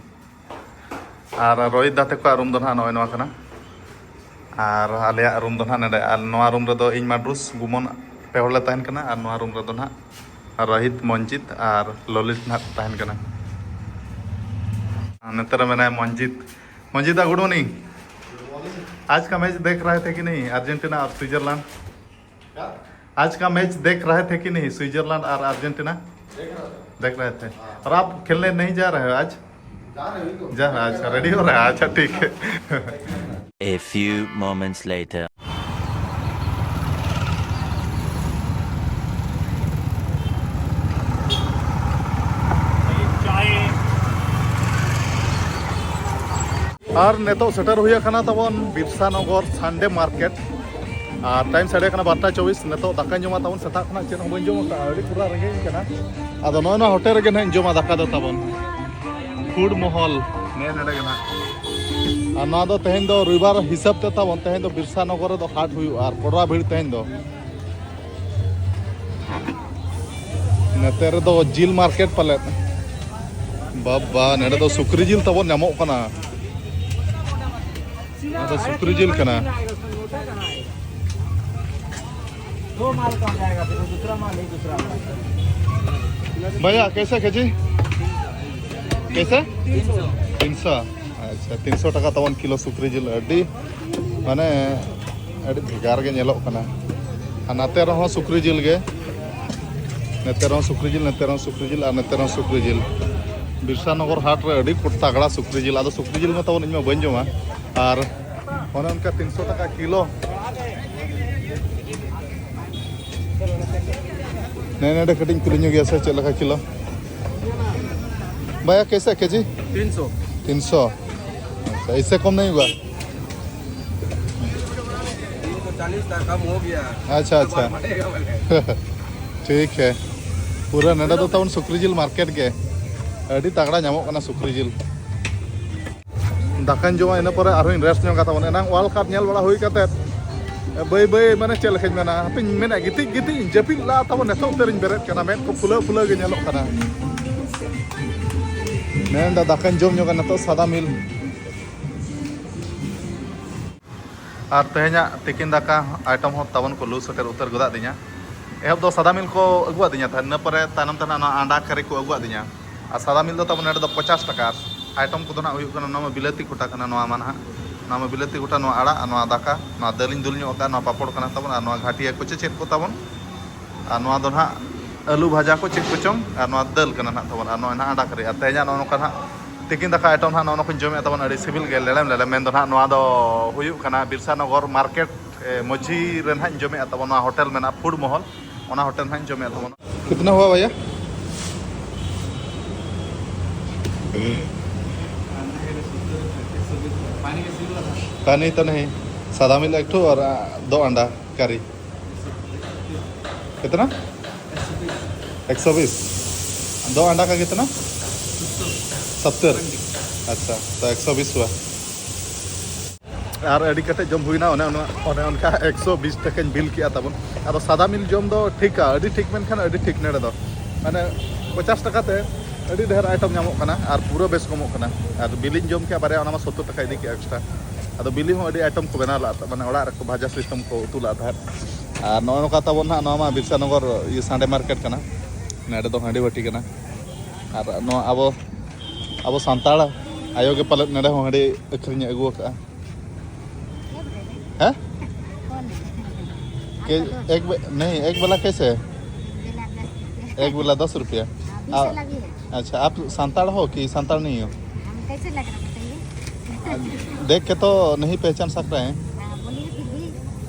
ᱟᱨ ᱨᱳᱦᱤᱛ ᱫᱟ ᱛᱟᱠᱚᱣᱟᱜ ᱨᱩᱢ ᱫᱚ ᱱᱟᱦᱟᱜ ᱱᱚᱜᱼᱚᱭ ᱱᱚᱣᱟ ᱠᱟᱱᱟ᱾ ᱟᱨ ᱟᱞᱮᱭᱟᱜ ᱨᱩᱢ ᱫᱚ ᱱᱟᱦᱟᱜ ᱱᱚᱰᱮ᱾ ᱟᱨ ᱱᱚᱣᱟ ᱨᱩᱢ ᱨᱮᱫᱚ ᱤᱧ, ᱢᱟᱰᱨᱩᱥ, ᱜᱩᱢᱚᱱ ᱯᱮ ᱦᱚᱲ ᱞᱮ ᱛᱟᱦᱮᱱ ᱠᱟᱱᱟ᱾ ᱟᱨ ᱱᱚᱣᱟ ᱨᱩᱢ ᱨᱮᱫᱚ ᱱᱟᱦᱟᱜ ᱨᱳᱦᱤᱛ, ᱢᱚᱱᱡᱤᱛ ᱟᱨ ᱞᱚᱞᱤᱛ ᱱᱟᱦᱟᱜ ᱠᱚ ᱛᱟᱦᱮᱱ ᱠᱟᱱᱟ᱾ ᱟᱨ ᱱᱚᱛᱮ ᱨᱮ ᱢᱮᱱᱟᱭᱟ ᱢᱚᱱᱡᱤᱛ᱾ मंजीत दा, गुड मॉर्निंग। आज का मैच देख रहे थे कि नहीं, अर्जेंटीना और स्विट्जरलैंड? क्या? आज का मैच देख रहे थे कि नहीं, स्विट्जरलैंड और अर्जेंटीना? देख रहा था। देख रहे थे। हाँ। और आप खेलने नहीं जा रहे हो आज? जा रहे हो तो। जा, अच्छा, रेडी हो रहा है, अच्छा, ठीक है। A few moments later. ᱟᱨ ᱱᱤᱛᱚᱜ ᱥᱮᱴᱮᱨ ᱦᱩᱭ ᱟᱠᱟᱱᱟ ᱛᱟᱵᱚᱱ ᱵᱤᱨᱥᱟᱱᱚᱜᱚᱨ ᱥᱟᱱᱰᱮ ᱢᱟᱨᱠᱮᱴ᱾ ᱟᱨ ᱴᱟᱭᱤᱢ ᱥᱟᱰᱮ ᱠᱟᱱᱟ ᱵᱟᱨᱚᱴᱟ ᱪᱚᱵᱵᱤᱥ᱾ ᱱᱤᱛᱚᱜ ᱫᱟᱠᱟᱧ ᱡᱚᱢᱟ ᱛᱟᱵᱚᱱ, ᱥᱮᱛᱟᱜ ᱠᱷᱚᱱᱟᱜ ᱪᱮᱫ ᱦᱚᱸ ᱵᱟᱹᱧ ᱡᱚᱢ ᱟᱠᱟᱫᱼᱟ, ᱟᱹᱰᱤ ᱯᱩᱨᱟ ᱨᱮᱸᱜᱮᱡ ᱤᱧ ᱠᱟᱱᱟ᱾ ᱟᱫᱚ ᱱᱚᱜᱼᱚᱭ ᱱᱚᱣᱟ ᱦᱳᱴᱮᱞ ᱨᱮᱜᱮ ᱱᱟᱦᱟᱜ ᱤᱧ ᱡᱚᱢᱟ ᱫᱟᱠᱟ ᱫᱚ ᱛᱟᱵᱚᱱ, ᱯᱷᱩᱰ ᱢᱚᱦᱚᱞ, ᱱᱮ ᱱᱚᱰᱮ ᱜᱮ ᱱᱟᱦᱟᱜ᱾ ᱟᱨ ᱱᱚᱣᱟ ᱫᱚ ᱛᱮᱦᱮᱧ ᱫᱚ ᱨᱚᱵᱤᱵᱟᱨ ᱦᱤᱥᱟᱹᱵ ᱛᱮ ᱛᱟᱵᱚᱱ, ᱛᱮᱦᱮᱧ ᱫᱚ ᱵᱤᱨᱥᱟᱱᱚᱜᱚᱨ ᱨᱮᱫᱚ ᱦᱟᱴ ᱦᱩᱭᱩᱜᱼᱟ ᱟᱨ ᱯᱚᱰᱨᱟ ᱵᱷᱤᱲ ᱛᱮᱦᱮᱧ ᱫᱚ᱾ ᱱᱚᱛᱮ ᱨᱮᱫᱚ ᱡᱤᱞ ᱢᱟᱨᱠᱮᱴ ᱯᱟᱞᱮᱫ᱾ ᱵᱟᱵᱟ, ᱱᱚᱰᱮ ᱫᱚ ᱥᱩᱠᱨᱤ ᱡᱤᱞ ᱛᱟᱵᱚᱱ ᱧᱟᱢᱚᱜ ᱠᱟᱱᱟ᱾ ᱱᱚᱣᱟ ᱫᱚ ᱥᱩᱠᱨᱤ ᱡᱤᱞ ᱠᱟᱱᱟ᱾ दो माल का हो जाएगा, फिर वो दूसरा माल, नहीं दूसरा माल। भैया, कैसे केजी? कैसे? तीन सौ। अच्छा, ᱛᱤᱱᱥᱚ ᱴᱟᱠᱟ ᱛᱟᱵᱚᱱ ᱠᱤᱞᱳ ᱥᱩᱠᱨᱤ ᱡᱤᱞ᱾ ᱟᱹᱰᱤ, ᱢᱟᱱᱮ, ᱟᱹᱰᱤ ᱵᱷᱮᱜᱟᱨ ᱜᱮ ᱧᱮᱞᱚᱜ ᱠᱟᱱᱟ᱾ ᱟᱨ ᱱᱟᱛᱮ ᱨᱮᱦᱚᱸ ᱥᱩᱠᱨᱤ ᱡᱤᱞ ᱜᱮ, ᱱᱚᱛᱮ ᱨᱮᱦᱚᱸ ᱥᱩᱠᱨᱤ ᱡᱤᱞ, ᱱᱚᱛᱮ ᱨᱮᱦᱚᱸ ᱥᱩᱠᱨᱤ ᱡᱤᱞ, ᱟᱨ ᱱᱚᱛᱮ ᱨᱮᱦᱚᱸ ᱥᱩᱠᱨᱤ ᱡᱤᱞ᱾ ᱵᱤᱨᱥᱟᱱᱚᱜᱚᱨ ᱦᱟᱴ ᱨᱮ ᱟᱹᱰᱤ ᱛᱟᱜᱲᱟ ᱥᱩᱠᱨᱤ ᱡᱤᱞ᱾ ᱟᱫᱚ ᱥᱩᱠᱨᱤ ᱡᱤᱞ ᱢᱟ ᱛᱟᱵᱚᱱ ᱤᱧ ᱢᱟ ᱵᱟᱹᱧ ᱡᱚᱢᱟ, ᱟᱨ ᱚᱱᱮ ᱚᱱᱠᱟ ᱛᱤᱱᱥᱚ ᱴᱟᱠᱟ ᱠᱤᱞᱳ᱾ ᱱᱮ ᱱᱚᱰᱮ ᱠᱟᱹᱴᱤᱡ ᱤᱧ ᱠᱩᱞᱤ ᱧᱚᱜ ᱜᱮᱭᱟ ᱥᱮ ᱪᱮᱫ ᱞᱮᱠᱟ ᱠᱤᱞᱳ? ᱵᱷᱟᱭᱟ, ᱠᱮᱥᱮ ᱠᱮᱡᱤ? ᱛᱤᱱᱥᱚ᱾ ᱛᱤᱱᱥᱚ᱾ ᱟᱪᱪᱷᱟ, ᱤᱥᱮ ᱠᱚᱢ ᱱᱟᱦᱤᱸ ᱦᱩᱣᱟ? ᱛᱤᱱ ᱥᱚ ᱪᱟᱞᱤᱥ ᱴᱟᱠᱟ ᱠᱚᱢ ᱦᱳ ᱜᱮᱭᱟ᱾ ᱟᱪᱪᱷᱟ, ᱟᱪᱪᱷᱟ᱾ ᱵᱟᱝ ᱵᱟᱲᱦᱮᱜᱟ ᱵᱚᱞᱮ᱾ ᱴᱷᱤᱠ ᱦᱮ᱾ ᱯᱩᱨᱟᱹ ᱱᱚᱰᱮ ᱫᱚ ᱛᱟᱵᱚᱱ ᱥᱩᱠᱨᱤ ᱡᱤᱞ ᱢᱟᱨᱠᱮᱴ ᱜᱮ᱾ ᱟᱹᱰᱤ ᱛᱟᱜᱲᱟ ᱧᱟᱢᱚᱜ ᱠᱟᱱᱟ ᱥᱩᱠᱨᱤ ᱡᱤᱞ᱾ ᱫᱟᱠᱟᱧ ᱡᱚᱢᱟ, ᱤᱱᱟᱹ ᱯᱚᱨᱮ ᱟᱨᱦᱚᱸᱧ ᱨᱮᱥᱴ ᱧᱚᱜᱟ᱾ ᱛᱟᱵᱚᱱ ᱮᱱᱟᱝ ᱣᱟᱨᱞᱰ ᱠᱟᱯ ᱧᱮᱞ ᱵᱟᱲᱟ ᱦᱩᱭ ᱠᱟᱛᱮᱫ, ᱵᱟᱹᱭ ᱵᱟᱹᱭ, ᱢᱟᱱᱮ, ᱪᱮᱫ ᱞᱮᱠᱟᱧ ᱢᱮᱱᱟ, ᱦᱟᱯᱮᱧ ᱢᱮᱱᱟ, ᱜᱤᱛᱤᱡ ᱜᱤᱛᱤᱡ ᱤᱧ ᱡᱟᱹᱯᱤᱫ ᱞᱟᱜᱼᱟ᱾ ᱛᱟᱵᱚᱱ ᱱᱤᱛᱚᱜ ᱩᱛᱟᱹᱨᱤᱧ ᱵᱮᱨᱮᱫ ᱠᱟᱱᱟ, ᱢᱮᱫ ᱠᱚ ᱯᱷᱩᱞᱟᱹᱣ ᱯᱷᱩᱞᱟᱹᱣ ᱜᱮ ᱧᱮᱞᱚᱜ ᱠᱟᱱᱟ᱾ ᱢᱮᱱᱫᱟ ᱫᱟᱠᱟᱧ ᱡᱚᱢ ᱧᱚᱜᱟ ᱱᱤᱛᱚᱜ, ᱥᱟᱫᱟ ᱢᱤᱞ᱾ ᱟᱨ ᱛᱮᱦᱮᱧᱟᱜ ᱛᱤᱠᱤᱱ ᱫᱟᱠᱟ ᱟᱭᱴᱮᱢ ᱦᱚᱸ ᱛᱟᱵᱚᱱ ᱠᱚ ᱞᱩ ᱥᱮᱴᱮᱨ ᱩᱛᱟᱹᱨ ᱜᱚᱫᱟᱜ ᱫᱤᱧᱟ᱾ ᱮᱦᱚᱵ ᱫᱚ ᱥᱟᱫᱟ ᱢᱤᱞ ᱠᱚ ᱟᱹᱜᱩᱣᱟᱫ ᱫᱤᱧᱟ ᱛᱟᱦᱮᱸᱫ, ᱤᱱᱟᱹ ᱯᱚᱨᱮ ᱛᱟᱭᱱᱚᱢ ᱛᱮ ᱱᱟᱜ ᱱᱚᱣᱟ ᱟᱱᱰᱟ ᱠᱟᱨᱤ ᱠᱚ ᱟᱹᱜᱩᱣᱟᱫ ᱫᱤᱧᱟ᱾ ᱟᱨ ᱥᱟᱫᱟ ᱢᱤᱞ ᱫᱚ ᱛᱟᱵᱚᱱ ᱱᱚᱰᱮ ᱫᱚ ᱯᱚᱪᱟᱥ ᱴᱟᱠᱟ᱾ ᱟᱨ ᱟᱭᱴᱮᱢ ᱠᱚᱫᱚ ᱱᱟᱜ ᱦᱩᱭᱩᱜ ᱠᱟᱱᱟ, ᱱᱚᱣᱟ ᱢᱟ ᱵᱤᱞᱟᱹᱛᱤ ᱠᱚᱴᱟ ᱠᱟᱱᱟ, ᱱᱚᱣᱟ ᱢᱟ ᱱᱟᱦᱟᱜ, ᱱᱚᱣᱟ ᱢᱟ ᱵᱤᱞᱟᱹᱛᱤ ᱠᱚᱴᱟ, ᱱᱚᱣᱟ ᱟᱲᱟᱜ, ᱟᱨ ᱱᱚᱣᱟ ᱫᱟᱠᱟ, ᱱᱚᱣᱟ ᱫᱟᱹᱞᱤᱧ ᱫᱩᱞ ᱧᱚᱜ ᱟᱠᱟᱫᱼᱟ, ᱱᱚᱣᱟ ᱯᱟᱯᱚᱲ ᱠᱟᱱᱟ ᱛᱟᱵᱚᱱ, ᱟᱨ ᱱᱚᱣᱟ ᱜᱷᱟᱴᱤᱭᱟ ᱠᱚ ᱪᱮᱫ ᱪᱮᱫ ᱠᱚ ᱛᱟᱵᱚᱱ, ᱟᱨ ᱱᱚᱣᱟ ᱫᱚ ᱱᱟᱦᱟᱜ ᱟᱹᱞᱩ ᱵᱷᱟᱡᱟ ᱠᱚ ᱪᱮᱫ ᱠᱚᱪᱚᱝ, ᱟᱨ ᱱᱚᱣᱟ ᱫᱟᱹᱞ ᱠᱟᱱᱟ ᱱᱟᱦᱟᱜ ᱛᱟᱵᱚᱱ, ᱟᱨ ᱱᱚᱜᱼᱚᱭ ᱱᱟᱦᱟᱜ ᱟᱱᱰᱟ ᱠᱟᱨᱤ᱾ ᱟᱨ ᱛᱮᱦᱮᱧᱟᱜ ᱱᱚᱜᱼᱚ ᱱᱚᱝᱠᱟ ᱱᱟᱦᱟᱜ ᱛᱤᱠᱤᱱ ᱫᱟᱠᱟ ᱟᱭᱴᱮᱢ ᱱᱟᱦᱟᱜ ᱱᱚᱜᱼᱚ ᱱᱚᱣᱟ ᱠᱚᱧ ᱡᱚᱢᱮᱫᱼᱟ ᱛᱟᱵᱚᱱ, ᱟᱹᱰᱤ ᱥᱤᱵᱤᱞ ᱜᱮ, ᱞᱮᱲᱮᱢ ᱞᱮᱲᱮᱢ᱾ ᱢᱮᱱᱫᱚ ᱱᱟᱦᱟᱜ ᱱᱚᱣᱟ ᱫᱚ ᱦᱩᱭᱩᱜ ᱠᱟᱱᱟ ᱵᱤᱨᱥᱟ ᱱᱚᱜᱚᱨ ᱢᱟᱨᱠᱮᱴ, ᱮ, ᱢᱟᱹᱡᱷᱤ ᱨᱮ ᱱᱟᱦᱟᱜ ᱤᱧ ᱡᱚᱢᱮᱫᱼᱟ ᱛᱟᱵᱚᱱ, ᱱᱚᱣᱟ ᱦᱳᱴᱮᱞ ᱢᱮᱱᱟᱜᱼᱟ, ᱯᱷᱩᱰ ᱢᱚᱦᱚᱞ, ᱚᱱᱟ ᱦᱳᱴᱮᱞ ᱱᱟᱦᱟᱜ ᱤᱧ ᱡᱚᱢᱮᱫᱼᱟ ᱛᱟᱵᱚᱱ᱾ कितना हुआ भैया? पानी तो नहीं, सादा मिल एक ठो और, आ, दो अंडा करी। कितना? एक सौ बीस। दो अंडा का कितना? सत्तर। अच्छा, तो एक सौ बीस हुआ। ᱟᱨ ᱟᱹᱰᱤ ᱠᱟᱛᱮ ᱡᱚᱢ ᱦᱩᱭᱱᱟ, ᱚᱱᱮ, ᱚᱱᱮ, ᱚᱱᱮ ᱚᱱᱠᱟ ᱮᱠᱥᱚ ᱵᱤᱥ ᱴᱟᱠᱟᱧ ᱵᱤᱞ ᱠᱮᱜᱼᱟ ᱛᱟᱵᱚᱱ᱾ ᱟᱫᱚ ᱥᱟᱫᱟ ᱢᱤᱞ ᱡᱚᱢ ᱫᱚ ᱴᱷᱤᱠᱟ, ᱟᱹᱰᱤ ᱴᱷᱤᱠ, ᱢᱮᱱᱠᱷᱟᱱ ᱟᱹᱰᱤ ᱴᱷᱤᱠ ᱱᱚᱰᱮ ᱫᱚ, ᱢᱟᱱᱮ, ᱯᱚᱪᱟᱥ ᱴᱟᱠᱟ ᱛᱮ ᱟᱹᱰᱤ ᱰᱷᱮᱨ ᱟᱭᱴᱮᱢ ᱧᱟᱢᱚᱜ ᱠᱟᱱᱟ ᱟᱨ ᱯᱩᱨᱟᱹ ᱵᱮᱥ ᱠᱚᱢᱚᱜ ᱠᱟᱱᱟ᱾ ᱟᱨ ᱵᱤᱞᱤᱧ ᱡᱚᱢ ᱠᱮᱜᱼᱟ ᱵᱟᱨᱭᱟ, ᱚᱱᱟ ᱢᱟ ᱥᱚᱛᱛᱚᱨ ᱴᱟᱠᱟ ᱤᱫᱤ ᱠᱮᱜᱼᱟ ᱮᱠᱥᱴᱨᱟ᱾ ᱟᱫᱚ ᱵᱤᱞᱤ ᱦᱚᱸ ᱟᱹᱰᱤ ᱟᱭᱴᱮᱢ ᱠᱚ ᱵᱮᱱᱟᱣ ᱞᱟᱜᱼᱟ, ᱢᱟᱱᱮ, ᱚᱲᱟᱜ ᱨᱮᱠᱚ ᱵᱷᱟᱡᱟ ᱥᱤᱥᱴᱮᱢ ᱠᱚ ᱩᱛᱩ ᱞᱟᱜᱼᱟ ᱛᱟᱦᱮᱸᱫ᱾ ᱟᱨ ᱱᱚᱜᱼᱚ ᱱᱚᱝᱠᱟ ᱛᱟᱵᱚᱱ ᱦᱟᱸᱜ, ᱱᱚᱣᱟ ᱢᱟ ᱵᱤᱨᱥᱟ ᱱᱚᱜᱚᱨ ᱤᱭᱟᱹ ᱥᱟᱱᱰᱮ ᱢᱟᱨᱠᱮᱴ ᱠᱟᱱᱟ᱾ ᱱᱚᱰᱮ ᱫᱚ ᱦᱟᱺᱰᱤ ᱵᱷᱟᱹᱴᱤ ᱠᱟᱱᱟ᱾ ᱟᱨ ᱱᱚᱣᱟ ᱟᱵᱚ, ᱟᱵᱚ ᱥᱟᱱᱛᱟᱲ ᱟᱭᱳ ᱜᱮ ᱯᱟᱞᱮᱫ ᱱᱚᱰᱮ ᱦᱚᱸ ᱦᱟᱺᱰᱤ ᱟᱹᱠᱷᱨᱤᱧ ᱮ ᱟᱹᱜᱩ ᱟᱠᱟᱫᱼᱟ᱾ हैं? के, एक बे-, नहीं, एक बेला कैसे है? एक बेला दस रुपया। हाँ, बीस वाला भी है। अच्छा, आप सांताड़ हो कि सांताड़ नहीं हो? हम कैसे लग रहा है बताइए? देख के तो नहीं पहचान सक रहे हैं। हाँ, बोलिए फिर भी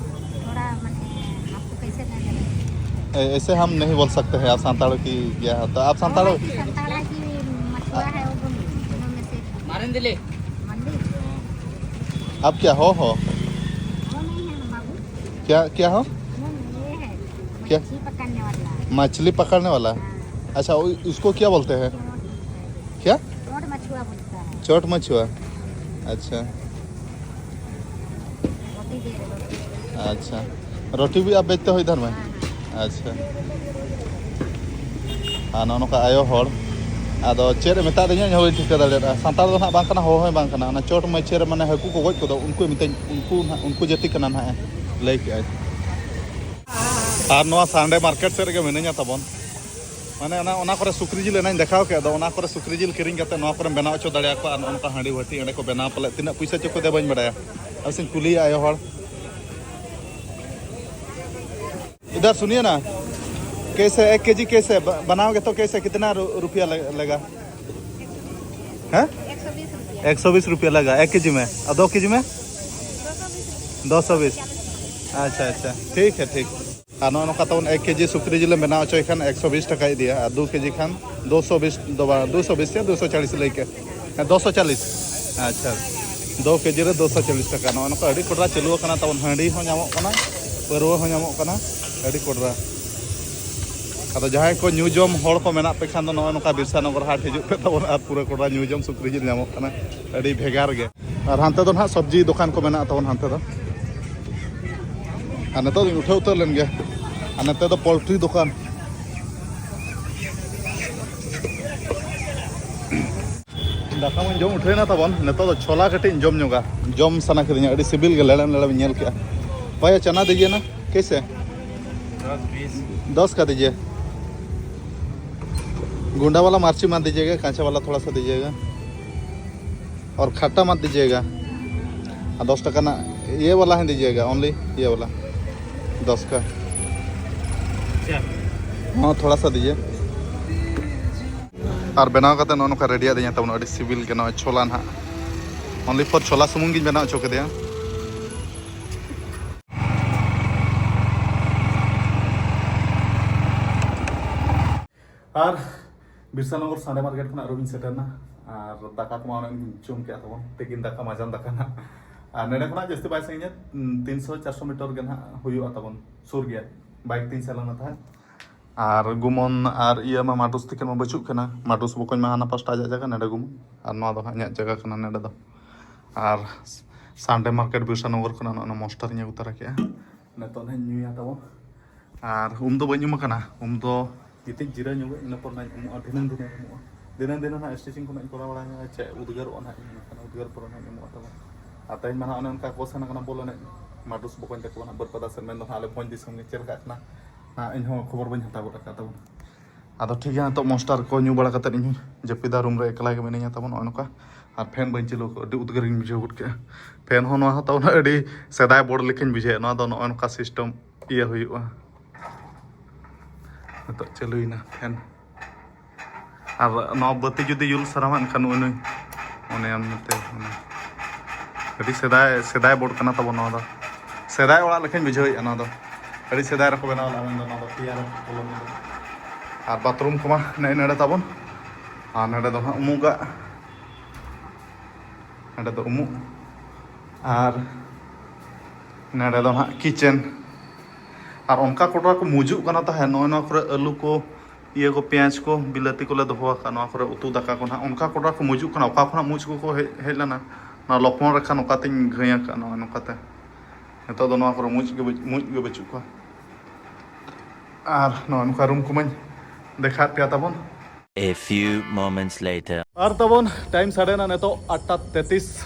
थोड़ा मैंने आपको कैसे लग रहा है? ऐसे हम नहीं बोल सकते हैं आप सांताड़ की क्या हो, तो आप सांताड़ हो? कि संताड़ा की मछुआ है, वो बोलिए, दोनों में से। मारेंदिले। मंडी। आप क्या हो, हो? वो नहीं है बाबू। क्या, क्या हो? वो ये है, क्या? मछली पकड़ने वाला। मछली पकड़ने वाला? हाँ। अच्छा, उ-, उसको क्या बोलते हैं? चोट बोलता है। क्या? चोट मछुआ बोलता है। चोट मछुआ। अच्छा। रोटी दे रहे, रोटी। अच्छा, रोटी भी आप बेचते हो इधर में? हाँ, हाँ। अच्छा। ᱟᱨ ᱱᱚᱜᱼᱚ ᱱᱚᱝᱠᱟ ᱟᱭᱳ ᱦᱚᱲ, ᱟᱫᱚ ᱪᱮᱫ ᱮ ᱢᱮᱛᱟᱫᱤᱧᱟ ᱤᱧ ᱦᱚᱸ ᱵᱟᱹᱧ ᱴᱷᱤᱠᱟᱹ ᱫᱟᱲᱮᱭᱟᱫᱟ᱾ ᱥᱟᱱᱛᱟᱲ ᱫᱚ ᱱᱟᱦᱟᱜ ᱵᱟᱝ ᱠᱟᱱᱟ, ᱦᱚᱲ ᱦᱚᱸᱭ ᱵᱟᱝ ᱠᱟᱱᱟ᱾ ᱚᱱᱟ ᱪᱚᱴ ᱢᱟᱹᱪᱷᱟᱹ ᱨᱮ ᱢᱟᱱᱮ ᱦᱟᱹᱠᱩ ᱠᱚ ᱜᱚᱡ ᱠᱚᱫᱚ, ᱩᱱᱠᱩᱭ ᱢᱮᱛᱟᱹᱧ, ᱩᱱᱠᱩ ᱱᱟᱦᱟᱜ, ᱩᱱᱠᱩ ᱡᱟᱹᱛᱤ ᱠᱟᱱᱟ ᱱᱟᱦᱟᱜ ᱮ ᱞᱟᱹᱭ ᱠᱮᱜᱼᱟᱭ᱾ ᱟᱨ ᱱᱚᱣᱟ ᱥᱟᱱᱰᱮ ᱢᱟᱨᱠᱮᱴ ᱥᱮᱫ ᱨᱮᱜᱮ ᱢᱤᱱᱟᱹᱧᱟ ᱛᱟᱵᱚᱱ᱾ ᱢᱟᱱᱮ ᱚᱱᱟ, ᱚᱱᱟ ᱠᱚᱨᱮ ᱥᱩᱠᱨᱤ ᱡᱤᱞ ᱮᱱᱟᱧ ᱫᱮᱠᱷᱟᱣ ᱠᱮᱫ ᱫᱚ, ᱚᱱᱟ ᱠᱚᱨᱮ ᱥᱩᱠᱨᱤ ᱡᱤᱞ ᱠᱤᱨᱤᱧ ᱠᱟᱛᱮ ᱱᱚᱣᱟ ᱠᱚᱨᱮᱢ ᱵᱮᱱᱟᱣ ᱦᱚᱪᱚ ᱫᱟᱲᱮᱭᱟᱠᱚᱣᱟ᱾ ᱟᱨ ᱱᱚᱜᱼᱚ ᱱᱚᱝᱠᱟ ᱦᱟᱺᱰᱤ ᱵᱷᱟᱹᱴᱤ ᱚᱸᱰᱮ ᱠᱚ ᱵᱮᱱᱟᱣ ᱯᱟᱞᱮᱫ, ᱛᱤᱱᱟᱹᱜ ᱯᱩᱭᱥᱟᱹ ᱪᱚ ᱠᱚ ᱫᱮ ᱵᱟᱹᱧ ᱵᱟᱲᱟᱭᱟ᱾ ᱟᱨ ᱥᱮᱧ ᱠᱩᱞᱤᱭᱟ ᱟᱭᱳ ᱦᱚᱲ᱾ इधर सुनिए ना, कैसे एक केजी कैसे ब-, बनाओगे तो कैसे कितना रु-, रुपया लग-, लेगा? हैं? एक सौ बीस रुपया। एक सौ बीस रुपया लगा एक केजी में, और दो केजी में? दो सौ बीस। अच्छा, अच्छा, ठीक है, ठीक। ᱟᱨ ᱱᱚᱜᱼᱚ ᱱᱚᱝᱠᱟ ᱛᱟᱵᱚᱱ ᱮᱠ ᱠᱮᱡᱤ ᱥᱩᱠᱨᱤ ᱡᱤᱞᱮᱢ ᱵᱮᱱᱟᱣ ᱦᱚᱪᱚᱭ ᱠᱷᱟᱱ ᱮᱠᱥᱚ ᱵᱤᱥ ᱴᱟᱠᱟ ᱤᱫᱤᱭᱟ, ᱟᱨ ᱫᱩ ᱠᱮᱡᱤ ᱠᱷᱟᱱ ᱫᱩ ᱥᱚ ᱵᱤᱥ ᱫᱚ ᱵᱟᱝ, ᱫᱩ ᱥᱚ ᱵᱤᱥ ᱥᱮ ᱫᱩ ᱥᱚ ᱪᱟᱞᱤᱥ ᱞᱟᱹᱭ ᱠᱮᱫ, ᱦᱮᱸ, ᱫᱩ ᱥᱚ ᱪᱟᱞᱤᱥ᱾ ᱟᱪᱪᱷᱟ, ᱫᱩ ᱠᱮᱡᱤ ᱨᱮ ᱫᱩ ᱥᱚ ᱪᱟᱞᱤᱥ ᱴᱟᱠᱟ᱾ ᱱᱚᱜᱼᱚ ᱱᱚᱝᱠᱟ ᱟᱹᱰᱤ ᱠᱚᱰᱨᱟ ᱪᱟᱹᱞᱩ ᱟᱠᱟᱱᱟ ᱛᱟᱵᱚᱱ, ᱦᱟᱺᱰᱤ ᱦᱚᱸ ᱧᱟᱢᱚᱜ ᱠᱟᱱᱟ, ᱯᱟᱹᱨᱣᱟᱹ ᱦᱚᱸ ᱧᱟᱢᱚᱜ ᱠᱟᱱᱟ, ᱟᱹᱰᱤ ᱠᱚᱰᱨᱟ᱾ ᱟᱫᱚ ᱡᱟᱦᱟᱸᱭ ᱠᱚ ᱧᱩ ᱡᱚᱢ ᱦᱚᱲ ᱠᱚ ᱢᱮᱱᱟᱜ ᱯᱮ ᱠᱷᱟᱱ ᱫᱚ ᱱᱚᱜᱼᱚ ᱱᱚᱝᱠᱟ ᱵᱤᱨᱥᱟ ᱱᱚᱜᱚᱨ ᱦᱟᱴ ᱦᱤᱡᱩᱜ ᱯᱮ ᱛᱟᱵᱚᱱ, ᱟᱨ ᱯᱩᱨᱟᱹ ᱠᱚᱰᱨᱟ ᱧᱩ ᱡᱚᱢ ᱥᱩᱠᱨᱤ ᱡᱤᱞ ᱧᱟᱢᱚᱜ ᱠᱟᱱᱟ, ᱟᱹᱰᱤ ᱵᱷᱮᱜᱟᱨ ᱜᱮ᱾ ᱟᱨ ᱦᱟᱱᱛᱮ ᱫᱚ ᱱᱟᱦᱟᱜ ᱥᱚᱵᱽᱡᱤ ᱫᱚᱠᱟᱱ ᱠᱚ ᱢᱮᱱᱟᱜ ᱛᱟᱵᱚᱱ ᱦᱟᱱᱛᱮ ᱫᱚ᱾ ᱟᱨ ᱱᱤᱛᱚᱜ ᱫᱚᱧ ᱩᱴᱷᱟᱹᱣ ᱩᱛᱟᱹᱨ ᱞᱮᱱ ᱜᱮ᱾ ᱟᱨ ᱱᱤᱛᱚᱜ ᱫᱚ ᱯᱳᱞᱴᱨᱤ ᱫᱚᱠᱟᱱ᱾ ᱫᱟᱠᱟ ᱢᱟᱧ ᱡᱚᱢ ᱩᱴᱷᱟᱹᱣᱮᱱᱟ ᱛᱟᱵᱚᱱ, ᱱᱤᱛᱚᱜ ᱫᱚ ᱪᱷᱳᱞᱟ ᱠᱟᱹᱴᱤᱡ ᱤᱧ ᱡᱚᱢ ᱧᱚᱜᱟ᱾ ᱡᱚᱢ ᱥᱟᱱᱟ ᱠᱤᱫᱤᱧᱟ, ᱟᱹᱰᱤ ᱥᱤᱵᱤᱞ ᱜᱮ, ᱞᱮᱲᱮᱢ ᱞᱮᱲᱮᱢ ᱤᱧ ᱧᱮᱞ ᱠᱮᱜᱼᱟ᱾ ᱵᱷᱟᱭᱟ, ᱪᱟᱱᱟ ᱫᱤᱡᱤᱭᱮ ᱱᱟ, ᱠᱮᱥᱮ? दस का दीजिए। गुंडा वाला मार्ची मत दीजिएगा, कांचा वाला थोड़ा सा दीजिएगा। और खट्टा मत दीजिएगा। हाँ, दस टका ना, ये वाला ही दीजिएगा, ओनली ये वाला दस का। हाँ, थोड़ा सा दीजिए। ᱟᱨ ᱵᱮᱱᱟᱣ ᱠᱟᱛᱮ ᱱᱚᱜᱼᱚ ᱱᱚᱝᱠᱟ ᱨᱮᱰᱤᱭᱟᱜ ᱫᱤᱧᱟ ᱛᱟᱵᱚᱱ, ᱟᱹᱰᱤ ᱥᱤᱵᱤᱞ ᱜᱮ ᱱᱚᱜᱼᱚᱭ ᱪᱷᱳᱞᱟ ᱱᱟᱦᱟᱜ᱾ ᱚᱱᱞᱤ ᱯᱷᱚᱨ ᱪᱷᱳᱞᱟ ᱥᱩᱢᱩᱝ ᱜᱤᱧ ᱵᱮᱱᱟᱣ ᱦᱚᱪᱚ ᱠᱮᱫᱮᱭᱟ᱾ ᱟᱨ ᱵᱤᱨᱥᱟᱱᱚᱜᱚᱨ ᱥᱟᱱᱰᱮ ᱢᱟᱨᱠᱮᱴ ᱠᱷᱚᱱᱟᱜ ᱟᱨᱚ ᱵᱤᱱ ᱥᱮᱴᱮᱨ ᱮᱱᱟ᱾ ᱟᱨ ᱫᱟᱠᱟ ᱠᱚᱢᱟ ᱚᱱᱮ ᱵᱤᱱ ᱡᱚᱢ ᱠᱮᱜᱼᱟ ᱛᱟᱵᱚᱱ, ᱛᱤᱠᱤᱱ ᱫᱟᱠᱟ, ᱢᱟᱡᱟᱱ ᱫᱟᱠᱟ ᱱᱟᱜ᱾ ᱟᱨ ᱱᱚᱰᱮ ᱠᱷᱚᱱᱟᱜ ᱡᱟᱹᱥᱛᱤ ᱵᱟᱭ ᱥᱟᱺᱜᱤᱧᱟ, ᱛᱤᱱᱥᱚ ᱪᱟᱨᱥᱚ ᱢᱤᱴᱟᱨ ᱜᱮ ᱱᱟᱜ ᱦᱩᱭᱩᱜᱼᱟ ᱛᱟᱵᱚᱱ, ᱥᱩᱨ ᱜᱮᱭᱟ᱾ ᱵᱟᱭᱤᱠ ᱛᱤᱧ ᱪᱟᱞᱟᱣ ᱞᱮᱱ ᱛᱟᱦᱮᱸᱫ᱾ ᱟᱨ ᱜᱩᱢᱚᱱ ᱟᱨ ᱤᱭᱟᱹ ᱢᱟ ᱢᱟᱰᱩᱥ ᱛᱤᱠᱤᱱ ᱢᱟ ᱵᱟᱹᱪᱩᱜ ᱠᱤᱱᱟ, ᱢᱟᱰᱩᱥ ᱵᱚᱠᱚᱧ ᱢᱟ ᱦᱟᱱᱟ ᱯᱟᱥᱴᱟ ᱟᱡᱟᱜ ᱡᱟᱭᱜᱟ, ᱱᱚᱰᱮ ᱜᱩᱢᱚᱱ᱾ ᱟᱨ ᱱᱚᱣᱟ ᱫᱚ ᱦᱟᱸᱜ ᱤᱧᱟᱹᱜ ᱡᱟᱭᱜᱟ ᱠᱟᱱᱟ ᱱᱚᱰᱮ ᱫᱚ᱾ ᱟᱨ ᱥᱟᱱᱰᱮ ᱢᱟᱨᱠᱮᱴ ᱵᱤᱨᱥᱟᱱᱚᱜᱚᱨ ᱠᱷᱚᱱᱟᱜ ᱱᱚᱜᱼᱚ ᱱᱚᱣᱟ ᱢᱚᱥᱴᱟᱨ ᱤᱧ ᱟᱹᱜᱩ ᱛᱚᱨᱟ ᱠᱮᱜᱼᱟ᱾ ᱱᱤᱛᱚᱜ ᱱᱟᱦᱟᱜ ᱤᱧ ᱧᱩᱭᱟ ᱛᱟᱵᱚᱱ᱾ ᱟᱨ ᱩᱢ ᱫᱚ ᱵᱟᱹᱧ ᱩᱢ ᱟᱠᱟᱱᱟ, ᱩᱢ ᱫᱚ ᱜᱤᱛᱤᱡ ᱡᱤᱨᱟᱹ ᱧᱚᱜᱚᱜ ᱤᱧ, ᱤᱱᱟᱹ ᱯᱚᱨ ᱱᱟᱦᱟᱜ ᱤᱧ ᱩᱢᱩᱜᱼᱟ, ᱫᱷᱤᱱᱟᱹᱝ ᱫᱷᱤᱱᱟᱹᱝ ᱤᱧ ᱩᱢᱩᱜᱼᱟ᱾ ᱫᱷᱤᱱᱟᱹᱝ ᱫᱷᱤᱱᱟᱹᱝ ᱱᱟᱦᱟᱜ ᱥᱴᱤᱪᱤᱝ ᱠᱷᱚᱱᱟᱜ ᱤᱧ ᱠᱚᱨᱟᱣ ᱵᱟᱲᱟᱭᱟ, ᱪᱮᱫ ᱩᱫᱽᱜᱟᱹᱨᱚᱜᱼᱟ ᱱᱟᱦᱟᱜ ᱤᱧ, ᱮᱱᱠᱷᱟᱱ ᱩᱫᱽᱜᱟᱹᱨ ᱯᱚᱨᱮ ᱱᱟᱦᱟᱜ ᱤᱧ ᱩᱢᱩᱜᱼᱟ ᱛᱟᱵᱚᱱ᱾ ᱟᱨ ᱛᱮᱦᱮᱧ ᱢᱟ ᱱᱟᱦᱟᱜ ᱚᱱᱮ ᱚᱱᱠᱟ ᱠᱚ ᱥᱮᱱ ᱟᱠᱟᱱᱟ ᱵᱚᱞ ᱮᱱᱮᱡ, ᱢᱟᱰᱩᱥ ᱵᱚᱠᱚᱧ ᱛᱟᱠᱚ ᱱᱟᱦᱟᱜ ᱵᱟᱹᱨᱯᱟᱫᱟ ᱥᱮᱱ, ᱢᱮᱱᱫᱚ ᱱᱟᱦᱟᱜ ᱟᱞᱮ ᱵᱷᱚᱸᱡᱽ ᱫᱤᱥᱚᱢ ᱜᱮ ᱪᱮᱫ ᱞᱮᱠᱟᱜ ᱠᱟᱱᱟ ᱱᱟᱦᱟᱜ ᱤᱧ ᱦᱚᱸ ᱠᱷᱚᱵᱚᱨ ᱵᱟᱹᱧ ᱦᱟᱛᱟᱣ ᱜᱚᱫ ᱟᱠᱟᱫ ᱛᱟᱵᱚᱱ᱾ ᱟᱫᱚ ᱴᱷᱤᱠ ᱜᱮᱭᱟ, ᱱᱤᱛᱚᱜ ᱢᱚᱥᱴᱟᱨ ᱠᱚ ᱧᱩ ᱵᱟᱲᱟ ᱠᱟᱛᱮᱫ ᱤᱧ ᱦᱚᱸᱧ ᱡᱟᱹᱯᱤᱫᱟ, ᱨᱩᱢ ᱨᱮ ᱮᱠᱞᱟ ᱜᱮ ᱢᱤᱱᱟᱹᱧᱟ ᱛᱟᱵᱚᱱ ᱱᱚᱜᱼᱚᱭ ᱱᱚᱝᱠᱟ᱾ ᱟᱨ ᱯᱷᱮᱱ ᱵᱟᱹᱧ ᱪᱟᱹᱞᱩ ᱟᱠᱟᱫᱟ, ᱟᱹᱰᱤ ᱩᱫᱽᱜᱟᱹᱨ ᱤᱧ ᱵᱩᱡᱷᱟᱹᱣ ᱜᱚᱫ ᱠᱮᱫᱼᱟ᱾ ᱯᱷᱮᱱ ᱦᱚᱸ ᱱᱚᱣᱟ ᱦᱚᱸ ᱛᱟᱵᱚᱱ ᱟᱹᱰᱤ ᱥᱮᱫᱟᱭ ᱵᱳᱨᱰ ᱞᱮᱠᱟᱧ ᱵᱩᱡᱷᱟᱹᱣᱮᱫᱼᱟ᱾ ᱱᱚᱣᱟ ᱫᱚ ᱱᱚᱜᱼᱚᱭ ᱱᱚᱝᱠᱟ ᱥᱤᱥᱴᱮᱢ ᱤᱭᱟᱹ ᱦᱩᱭᱩᱜᱼᱟ᱾ ᱱᱤᱛᱚᱜ ᱪᱟᱹᱞᱩᱭᱮᱱᱟ ᱯᱷᱮᱱ᱾ ᱟᱨ ᱱᱚᱣᱟ ᱵᱟᱹᱛᱤ ᱡᱩᱫᱤ ᱡᱩᱞ ᱥᱟᱱᱟᱢᱟ, ᱮᱱᱠᱷᱟᱱ ᱱᱩᱭ ᱱᱩᱭ ᱚᱱᱮ ᱱᱚᱛᱮ ᱚᱱᱮ ᱟᱹᱰᱤ ᱥᱮᱫᱟᱭ, ᱥᱮᱫᱟᱭ ᱵᱳᱨᱰ ᱠᱟᱱᱟ ᱛᱟᱵᱚᱱ ᱱᱚᱣᱟ ᱫᱚ᱾ ᱥᱮᱫᱟᱭ ᱚᱲᱟᱜ ᱞᱮᱠᱟᱧ ᱵᱩᱡᱷᱟᱹᱣᱮᱫᱼᱟ ᱱᱚᱣᱟ ᱫᱚ᱾ ᱟᱹᱰᱤ ᱥᱮᱫᱟᱭ ᱨᱮᱠᱚ ᱵᱮᱱᱟᱣ ᱞᱮᱫᱼᱟ ᱢᱮᱱᱫᱚ ᱱᱚᱣᱟ ᱫᱚ ᱯᱮᱭᱟ ᱨᱮ ᱠᱚᱞᱚᱢ ᱫᱚ᱾ ᱟᱨ ᱵᱟᱛᱷᱨᱩᱢ ᱠᱚᱢᱟ ᱱᱮᱜᱼᱮ ᱱᱚᱰᱮ ᱛᱟᱵᱚᱱ᱾ ᱟᱨ ᱱᱚᱰᱮ ᱫᱚ ᱦᱟᱸᱜ ᱩᱢᱩᱜᱟᱜ, ᱱᱚᱰᱮ ᱫᱚ ᱩᱢᱩᱜ᱾ ᱟᱨ ᱱᱚᱰᱮ ᱫᱚ ᱦᱟᱸᱜ ᱠᱤᱪᱮᱱ᱾ ᱟᱨ ᱚᱱᱠᱟ ᱠᱚᱴᱟ ᱠᱚ ᱢᱩᱡᱩᱜ ᱠᱟᱱᱟ ᱛᱟᱦᱮᱸᱫ, ᱱᱚᱜᱼᱚᱭ ᱱᱚᱣᱟ ᱠᱚᱨᱮ ᱟᱹᱞᱩ ᱠᱚ, ᱤᱭᱟᱹ ᱠᱚ, ᱯᱮᱸᱭᱟᱡᱽ ᱠᱚ, ᱵᱤᱞᱟᱹᱛᱤ ᱠᱚᱞᱮ ᱫᱚᱦᱚ ᱟᱠᱟᱫ ᱱᱚᱣᱟ ᱠᱚᱨᱮ ᱩᱛᱩ ᱫᱟᱠᱟ ᱠᱚ ᱱᱟᱦᱟᱜ᱾ ᱚᱱᱠᱟ ᱠᱚᱴᱟ ᱠᱚ ᱢᱩᱡᱩᱜ ᱠᱟᱱᱟ, ᱚᱠᱟ ᱠᱷᱚᱱᱟᱜ ᱢᱩᱡᱽ ᱠᱚᱠᱚ ᱦᱮᱡ, ᱦᱮᱡ ᱞᱮᱱᱟ, ᱱᱚᱣᱟ ᱞᱚᱠᱢᱚᱱ ᱨᱮᱠᱷᱟ ᱱᱚᱝᱠᱟᱛᱤᱧ ᱜᱷᱟᱹᱭ ᱟᱠᱟᱫ ᱱᱚᱜᱼᱚᱭ ᱱᱚᱝᱠᱟᱛᱮ᱾ ᱱᱤᱛᱚᱜ ᱫᱚ ᱱᱚᱣᱟ ᱠᱚᱨᱮ ᱢᱩᱡᱽ ᱜᱮ ᱵᱟᱹᱪ-, ᱢᱩᱡᱽ ᱜᱮ ᱵᱟᱹᱪᱩᱜ ᱠᱚᱣᱟ᱾ ᱟᱨ ᱱᱚᱜᱼᱚᱭ ᱱᱚᱝᱠᱟ ᱨᱩᱢ ᱠᱚᱢᱟᱧ ᱫᱮᱠᱷᱟᱣᱮᱫ ᱯᱮᱭᱟ ᱛᱟᱵᱚᱱ᱾ A few moments later. ᱟᱨ ᱛᱟᱵᱚᱱ ᱴᱟᱭᱤᱢ ᱥᱟᱰᱮᱱᱟ ᱱᱤᱛᱚᱜ ᱟᱴᱴᱟ ᱛᱮᱛᱤᱥ᱾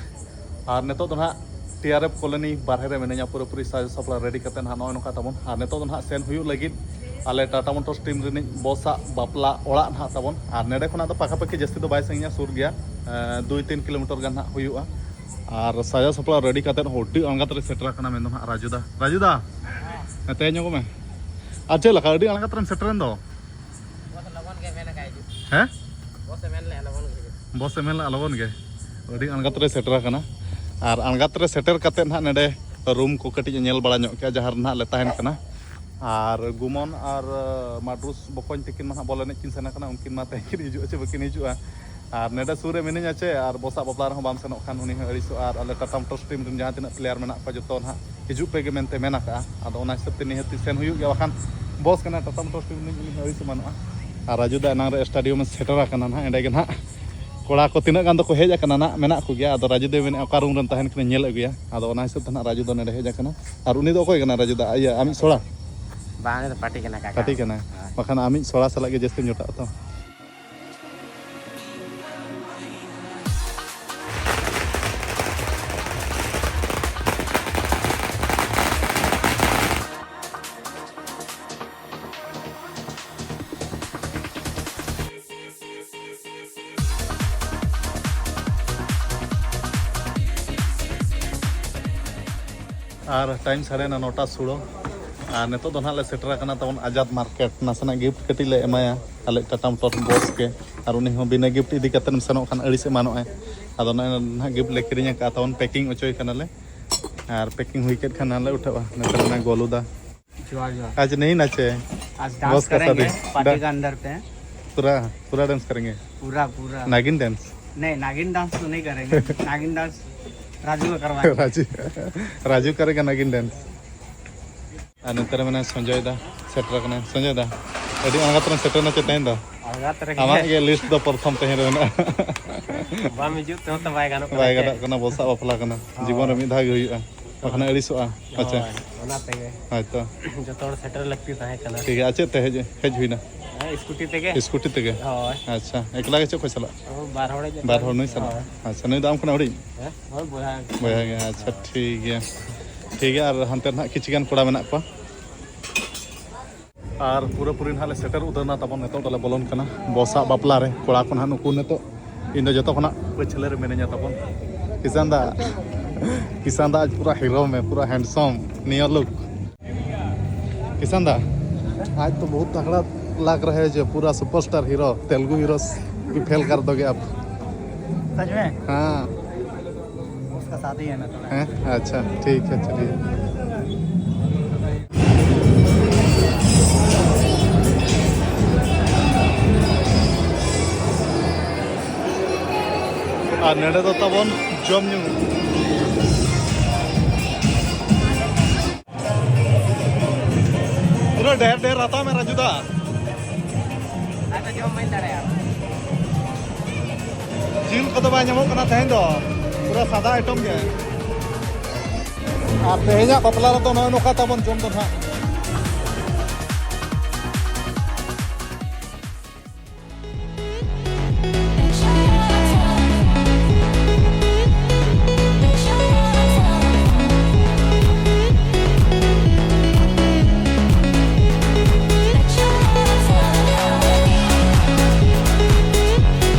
ᱟᱨ ᱱᱤᱛᱚᱜ ᱫᱚ ᱱᱟᱦᱟᱜ ᱴᱤ ᱟᱨ ᱮᱯᱷ ᱠᱚᱞᱚᱱᱤ ᱵᱟᱨᱦᱮ ᱨᱮ ᱢᱤᱱᱟᱹᱧᱟ, ᱯᱩᱨᱟᱹᱯᱩᱨᱤ ᱥᱟᱡᱟᱣ ᱥᱟᱯᱲᱟᱣ ᱨᱮᱰᱤ ᱠᱟᱛᱮ ᱱᱟᱦᱟᱜ ᱱᱚᱜᱼᱚᱭ ᱱᱚᱝᱠᱟ ᱛᱟᱵᱚᱱ᱾ ᱟᱨ ᱱᱤᱛᱚᱜ ᱫᱚ ᱱᱟᱦᱟᱜ ᱥᱮᱱ ᱦᱩᱭᱩᱜ ᱞᱟᱹᱜᱤᱫ ᱟᱞᱮ ᱴᱟᱴᱟ ᱢᱳᱴᱚᱨᱥ ᱴᱤᱢ ᱨᱤᱱᱤᱡ ᱵᱚᱥᱟᱜ ᱵᱟᱯᱞᱟ ᱚᱲᱟᱜ ᱱᱟᱦᱟᱜ ᱛᱟᱵᱚᱱ᱾ ᱟᱨ ᱱᱮᱰᱮ ᱠᱷᱚᱱᱟᱜ ᱫᱚ ᱯᱟᱠᱟᱯᱟᱠᱤ ᱡᱟᱹᱥᱛᱤ ᱫᱚ ᱵᱟᱭ ᱥᱟᱺᱜᱤᱧᱟ, ᱥᱩᱨ ᱜᱮᱭᱟ, ᱮᱸ, ᱫᱩᱭ ᱛᱤᱱ ᱠᱤᱞᱳᱢᱤᱴᱟᱨ ᱜᱟᱱ ᱱᱟᱦᱟᱜ ᱦᱩᱭᱩᱜᱼᱟ᱾ ᱟᱨ ᱥᱟᱡᱟᱣ ᱥᱟᱯᱲᱟᱣ ᱨᱮᱰᱤ ᱠᱟᱛᱮ ᱟᱹᱰᱤ ᱟᱬᱜᱟᱛ ᱨᱮ ᱥᱮᱴᱮᱨ ᱟᱠᱟᱱᱟ ᱢᱮᱱᱫᱚ ᱱᱟᱦᱟᱜ ᱨᱟᱡᱩ ᱫᱟ᱾ ᱨᱟᱡᱩ ᱫᱟ, ᱢᱮᱛᱟᱭ ᱧᱚᱜᱚᱜ ᱢᱮ᱾ ᱟᱨ ᱪᱮᱫ ᱞᱮᱠᱟ ᱟᱹᱰᱤ ᱟᱬᱜᱟᱛ ᱨᱮᱢ ᱥᱮᱴᱮᱨᱮᱱ ᱫᱚ? ᱵᱚᱥ ᱞᱚᱜᱚᱱ ᱜᱮ ᱢᱮᱱ ᱟᱠᱟᱫ ᱦᱤᱡᱩᱜ᱾ ᱦᱮᱸ? ᱵᱚᱥ ᱮ ᱢᱮᱱ ᱞᱮᱜᱼᱟ ᱞᱚᱜᱚᱱ ᱜᱮ ᱦᱤᱡᱩᱜ᱾ ᱵᱚᱥ ᱮ ᱢᱮᱱ ᱞᱮᱜᱼᱟ ᱞᱚᱜᱚᱱ ᱜᱮ᱾ ᱟᱹᱰᱤ ᱟᱬᱜᱟᱛ ᱨᱮ ᱥᱮᱴᱮᱨ ᱟᱠᱟᱱᱟ᱾ ᱟᱨ ᱟᱬᱜᱟᱛ ᱨᱮ ᱥᱮᱴᱮᱨ ᱠᱟᱛᱮᱫ ᱱᱟᱦᱟᱜ ᱱᱚᱰᱮ ᱨᱩᱢ ᱠᱚ ᱠᱟᱹᱴᱤᱡ ᱮ ᱧᱮᱞ ᱵᱟᱲᱟ ᱧᱚᱜ ᱠᱮᱜᱼᱟ, ᱡᱟᱦᱟᱸ ᱨᱮ ᱱᱟᱦᱟᱜ ᱞᱮ ᱛᱟᱦᱮᱱ ᱠᱟᱱᱟ᱾ ᱟᱨ ᱜᱩᱢᱚᱱ ᱟᱨ, ᱟᱸ, ᱢᱟᱰᱨᱩᱥ ᱵᱚᱠᱚᱧ ᱛᱟᱹᱠᱤᱱ ᱢᱟ ᱱᱟᱦᱟᱜ ᱵᱚᱞ ᱮᱱᱮᱡ ᱠᱤᱱ ᱥᱮᱱ ᱟᱠᱟᱱᱟ, ᱩᱱᱠᱤᱱ ᱢᱟ ᱛᱮᱦᱮᱧ ᱠᱤᱱ ᱦᱤᱡᱩᱜᱼᱟ ᱪᱮ ᱵᱟᱹᱠᱤᱱ ᱦᱤᱡᱩᱜᱼᱟ᱾ ᱟᱨ ᱱᱚᱰᱮ ᱥᱩᱨ ᱨᱮ ᱢᱤᱱᱟᱹᱧᱟ ᱪᱮ, ᱟᱨ ᱵᱚᱥᱟᱜ ᱵᱟᱯᱞᱟ ᱨᱮᱦᱚᱸ ᱵᱟᱢ ᱥᱮᱱᱚᱜ ᱠᱷᱟᱱ ᱩᱱᱤ ᱦᱚᱸ ᱟᱹᱲᱤᱥᱚᱜᱼᱟ᱾ ᱟᱨ ᱟᱞᱮ ᱴᱟᱴᱟ ᱢᱳᱴᱚᱨᱥ ᱴᱤᱢ ᱨᱮᱱ ᱡᱟᱦᱟᱸ ᱛᱤᱱᱟᱹᱜ ᱯᱞᱮᱭᱟᱨ ᱢᱮᱱᱟᱜ ᱠᱚᱣᱟ ᱡᱚᱛᱚ ᱱᱟᱦᱟᱜ ᱦᱤᱡᱩᱜ ᱯᱮ ᱜᱮ ᱢᱮᱱᱛᱮ ᱢᱮᱱ ᱟᱠᱟᱜᱼᱟ᱾ ᱟᱫᱚ ᱚᱱᱟ ᱦᱤᱥᱟᱹᱵ ᱛᱮ ᱱᱤᱦᱟᱹᱛᱤ ᱥᱮᱱ ᱦᱩᱭᱩᱜ ᱜᱮᱭᱟ, ᱵᱟᱠᱷᱟᱱ ᱵᱚᱥ ᱠᱟᱱᱟ ᱴᱟᱴᱟ ᱢᱳᱴᱚᱨᱥ ᱴᱤᱢ ᱨᱤᱱᱤᱡ, ᱩᱱᱤ ᱦᱚᱸ ᱟᱹᱲᱤᱥ ᱮᱢᱟᱱᱚᱜᱼᱟ᱾ ᱟᱨ ᱨᱟᱡᱩ ᱫᱟ ᱮᱱᱟᱝ ᱨᱮ ᱥᱴᱮᱰᱤᱭᱟᱢ ᱮ ᱥᱮᱴᱮᱨ ᱟᱠᱟᱱᱟ ᱱᱟᱦᱟᱜ, ᱮᱸᱰᱮ ᱜᱮ ᱱᱟᱦᱟᱜ ᱠᱚᱲᱟ ᱠᱚ ᱛᱤᱱᱟᱹᱜ ᱜᱟᱱ ᱫᱚᱠᱚ ᱦᱮᱡ ᱟᱠᱟᱱᱟ ᱱᱟᱦᱟᱜ, ᱢᱮᱱᱟᱜ ᱠᱚᱜᱮᱭᱟ᱾ ᱟᱫᱚ ᱨᱟᱡᱩ ᱫᱚᱭ ᱢᱮᱱᱮᱫᱼᱟ ᱚᱠᱟ ᱨᱩᱢ ᱨᱮᱢ ᱛᱟᱦᱮᱱ ᱠᱟᱱᱟ ᱧᱮᱞ ᱟᱹᱜᱩᱭᱟ᱾ ᱟᱫᱚ ᱚᱱᱟ ᱦᱤᱥᱟᱹᱵ ᱛᱮ ᱱᱟᱦᱟᱜ ᱨᱟᱡᱩ ᱫᱚ ᱱᱚᱰᱮ ᱦᱮᱡ ᱟᱠᱟᱱᱟ᱾ ᱟᱨ ᱩᱱᱤ ᱫᱚ ᱚᱠᱚᱭ ᱠᱟᱱᱟ ᱨᱟᱡᱩ ᱫᱟ? ᱤᱭᱟᱹ, ᱟᱢᱤᱡ ᱥᱚᱲᱟ? ᱵᱟᱝ, ᱩᱱᱤ ᱫᱚ ᱯᱟᱴᱤ ᱠᱟᱱᱟ ᱠᱟᱠᱟ᱾ ᱯᱟᱴᱤ ᱠᱟᱱᱟᱭ᱾ ᱦᱳᱭ᱾ ᱵᱟᱠᱷᱟᱱ ᱟᱢᱤᱡ ᱥᱚᱲᱟ ᱥᱟᱞᱟᱜ ᱜᱮ ᱡᱟᱹᱥᱛᱤᱢ ᱡᱚᱴᱟᱜᱼᱟ ᱛᱚ᱾ ᱟᱨ ᱴᱟᱭᱤᱢ ᱥᱟᱲᱮᱭᱮᱱᱟ ᱱᱚᱴᱟ ᱥᱳᱞᱳ᱾ ᱟᱨ ᱱᱤᱛᱚᱜ ᱫᱚ ᱱᱟᱦᱟᱜ ᱞᱮ ᱥᱮᱴᱮᱨ ᱟᱠᱟᱱᱟ ᱛᱟᱵᱚᱱ ᱟᱡᱟᱫ ᱢᱟᱨᱠᱮᱴ᱾ ᱱᱟᱥᱮᱱᱟᱜ ᱜᱤᱯᱷᱴ ᱠᱟᱹᱴᱤᱡ ᱞᱮ ᱮᱢᱟᱭᱟ ᱟᱞᱮ ᱴᱟᱴᱟ ᱢᱳᱴᱚᱨ ᱵᱚᱥ ᱜᱮ᱾ ᱟᱨ ᱩᱱᱤ ᱦᱚᱸ ᱵᱤᱱᱟᱹ ᱜᱤᱯᱷᱴ ᱤᱫᱤ ᱠᱟᱛᱮᱢ ᱥᱮᱱᱚᱜ ᱠᱷᱟᱱ ᱟᱹᱲᱤᱥ ᱮᱢᱟᱱᱚᱜᱼᱟᱭ᱾ ᱟᱫᱚ ᱱᱚᱜᱼᱚᱭ ᱱᱟᱦᱟᱜ ᱜᱤᱯᱷᱴ ᱞᱮ ᱠᱤᱨᱤᱧ ᱟᱠᱟᱫᱼᱟ ᱛᱟᱵᱚᱱ, ᱯᱮᱠᱤᱝ ᱚᱪᱚᱭ ᱠᱟᱱᱟᱞᱮ᱾ ᱟᱨ ᱯᱮᱠᱤᱝ ᱦᱩᱭ ᱠᱮᱫ ᱠᱷᱟᱱ ᱱᱟᱦᱟᱜ ᱞᱮ ᱩᱴᱷᱟᱹᱣᱟ᱾ ᱱᱚᱛᱮ ᱨᱮ ᱢᱮᱱᱟᱭ ᱜᱳᱞᱩ ᱫᱟ᱾ ᱡᱚᱦᱟᱨ, ᱡᱚᱦᱟᱨ᱾ ᱟᱡ ᱱᱮᱦᱤ ᱱᱟᱪᱮ? आज डांस बॉस का करेंगे शादी। पार्टी डा- के अंदर पे। पूरा, पूरा डांस करेंगे। पूरा, पूरा। नागिन डांस। नहीं, नागिन डांस तो नहीं करेंगे। नागिन डांस राजू का करवाएंगे। राजू, राजू करेगा नागिन डांस। ᱟᱨ ᱱᱚᱛᱮ ᱨᱮ ᱢᱮᱱᱟᱭᱟ ᱥᱚᱧᱡᱚᱭ ᱫᱟ, ᱥᱮᱴᱮᱨ ᱟᱠᱟᱱᱟᱭ᱾ ᱥᱚᱧᱡᱚᱭ ᱫᱟ, ᱟᱹᱰᱤ ᱟᱬᱜᱟᱛ ᱨᱮᱢ ᱥᱮᱴᱮᱨ ᱮᱱᱟ ᱪᱮ ᱛᱮᱦᱮᱧ ᱫᱚ? ᱟᱬᱜᱟᱛ ᱨᱮᱜᱮ᱾ ᱟᱢᱟᱜ ᱜᱮ ᱞᱤᱥᱴ ᱫᱚ ᱯᱨᱚᱛᱷᱚᱢ ᱛᱮᱦᱮᱧ ᱨᱮ ᱢᱮᱱᱟᱜᱼᱟ᱾ ᱵᱟᱢ ᱦᱤᱡᱩᱜ ᱛᱮᱦᱚᱸ ᱛᱚ ᱵᱟᱭ ᱜᱟᱱᱚᱜ ᱠᱟᱱᱟ ᱵᱟᱭ ᱪᱮ? ᱜᱟᱱᱚᱜ ᱠᱟᱱᱟ, ᱵᱚᱥᱟᱜ ᱵᱟᱯᱞᱟ ᱠᱟᱱᱟ᱾ ᱦᱳᱭ᱾ ᱡᱤᱵᱚᱱ ᱨᱮ ᱢᱤᱫ ᱫᱷᱟᱣ ᱜᱮ ᱦᱩᱭᱩᱜᱼᱟ, ᱵᱟᱠᱷᱟᱱ ᱦᱳᱭ᱾ ᱟᱹᱲᱤᱥᱚᱜᱼᱟ᱾ ᱟᱪᱪᱷᱟ᱾ ᱦᱳᱭ, ᱚᱱᱟ ᱛᱮᱜᱮ᱾ ᱦᱳᱭᱛᱚ᱾ ᱡᱚᱛᱚ ᱦᱚᱲ ᱥᱮᱴᱮᱨ ᱞᱟᱹᱠᱛᱤ ᱛᱟᱦᱮᱸ ᱠᱟᱱᱟ᱾ ᱴᱷᱤᱠ ᱜᱮᱭᱟ, ᱟᱨ ᱪᱮᱫ ᱛᱮ ᱦᱮᱡ, ᱦᱮᱡ ᱦᱩᱭᱱᱟ? ᱦᱮᱡ ᱥᱠᱩᱴᱤ ᱛᱮᱜᱮ᱾ ᱥᱠᱩᱴᱤ ᱛᱮᱜᱮ? ᱦᱳᱭ᱾ ᱟᱪᱪᱷᱟ, ᱮᱠᱞᱟ ᱜᱮ ᱪᱮᱫ ᱠᱷᱚᱡ ᱪᱟᱞᱟᱜ? ᱚ, ᱵᱟᱨ ᱦᱚᱲ ᱦᱮᱡ ᱵᱟᱨ ᱦᱚᱲ ᱱᱩᱭ ᱥᱟᱞᱟᱜ? ᱦᱳᱭ᱾ ᱟᱪᱪᱷᱟ, ᱱᱩᱭ ᱫᱚ ᱟᱢ ᱠᱷᱚᱱᱟᱜ ᱦᱩᱰᱤᱧ? ᱦᱮᱸ, ᱦᱳᱭ, ᱵᱚᱭᱦᱟ᱾ ᱵᱚᱭᱦᱟ ᱜᱮ, ᱟᱪᱪᱷᱟ, ᱴᱷᱤᱠ ᱜᱮᱭᱟ᱾ ᱴᱷᱤᱠ ᱜᱮᱭᱟ, ᱟᱨ ᱦᱟᱱᱛᱮ ᱨᱮ ᱱᱟᱦᱟᱜ ᱠᱤᱪᱷᱩ ᱜᱟᱱ ᱠᱚᱲᱟ ᱢᱮᱱᱟᱜ ᱠᱚᱣᱟ᱾ ᱟᱨ ᱯᱩᱨᱟᱹᱯᱩᱨᱤ ᱱᱟᱦᱟᱜ ᱞᱮ ᱥᱮᱴᱮᱨ ᱩᱛᱟᱹᱨ ᱮᱱᱟ ᱛᱟᱵᱚᱱ, ᱱᱤᱛᱚᱜ ᱫᱚᱞᱮ ᱵᱚᱞᱚᱱ ᱠᱟᱱᱟ ᱵᱚᱥᱟᱜ ᱵᱟᱯᱞᱟ ᱨᱮ᱾ ᱠᱚᱲᱟ ᱠᱚ ᱱᱟᱦᱟᱜ ᱱᱩᱠᱩ ᱱᱤᱛᱚᱜ, ᱤᱧ ᱫᱚ ᱡᱚᱛᱚ ᱠᱷᱚᱱᱟᱜ ᱯᱟᱹᱪᱷᱞᱟᱹ ᱨᱮ ᱢᱤᱱᱟᱹᱧᱟ ᱛᱟᱵᱚᱱ᱾ ᱠᱤᱥᱟᱱ ᱫᱟ, ᱠᱤᱥᱟᱱ ᱫᱟ ᱟᱡ ᱯᱩᱨᱟ ᱦᱤᱨᱳ ᱢᱮ, ᱯᱩᱨᱟ ᱦᱮᱱᱰᱥᱚᱢ, ᱱᱤᱭᱚ ᱞᱩᱠ᱾ किशन दा, आज तो बहुत तगड़ा लग रहे हैं जो पूरा सुपरस्टार हीरो, तेलुगु हीरो भी फेल कर दोगे आप। सच में? हाँ। उसका शादी है ना थोड़ा। हैं? अच्छा, ठीक है, चलिए। ᱟᱨ ᱱᱚᱰᱮ ᱫᱚ ᱛᱟᱵᱚᱱ ᱡᱚᱢ ᱧᱩ᱾ ᱯᱩᱨᱟᱹ ᱰᱷᱮᱨ ᱰᱷᱮᱨ ᱦᱟᱛᱟᱣ ᱢᱮ ᱨᱟᱡᱩ ᱫᱟ᱾ ᱟᱫᱚ ᱡᱚᱢ ᱵᱟᱹᱧ ᱫᱟᱲᱮᱭᱟᱜᱼᱟ᱾ ᱡᱤᱞ ᱠᱚᱫᱚ ᱵᱟᱭ ᱧᱟᱢᱚᱜ ᱠᱟᱱᱟ ᱛᱮᱦᱮᱧ ᱫᱚ, ᱯᱩᱨᱟᱹ ᱥᱟᱫᱟ ᱟᱭᱴᱚᱢ ᱜᱮ᱾ ᱟᱨ ᱛᱮᱦᱮᱧᱟᱜ ᱵᱟᱯᱞᱟ ᱨᱮᱫᱚ ᱱᱚᱜᱼᱚᱭ ᱱᱚᱝᱠᱟ ᱛᱟᱵᱚᱱ ᱡᱚᱢ ᱫᱚ ᱱᱟᱦᱟᱜ᱾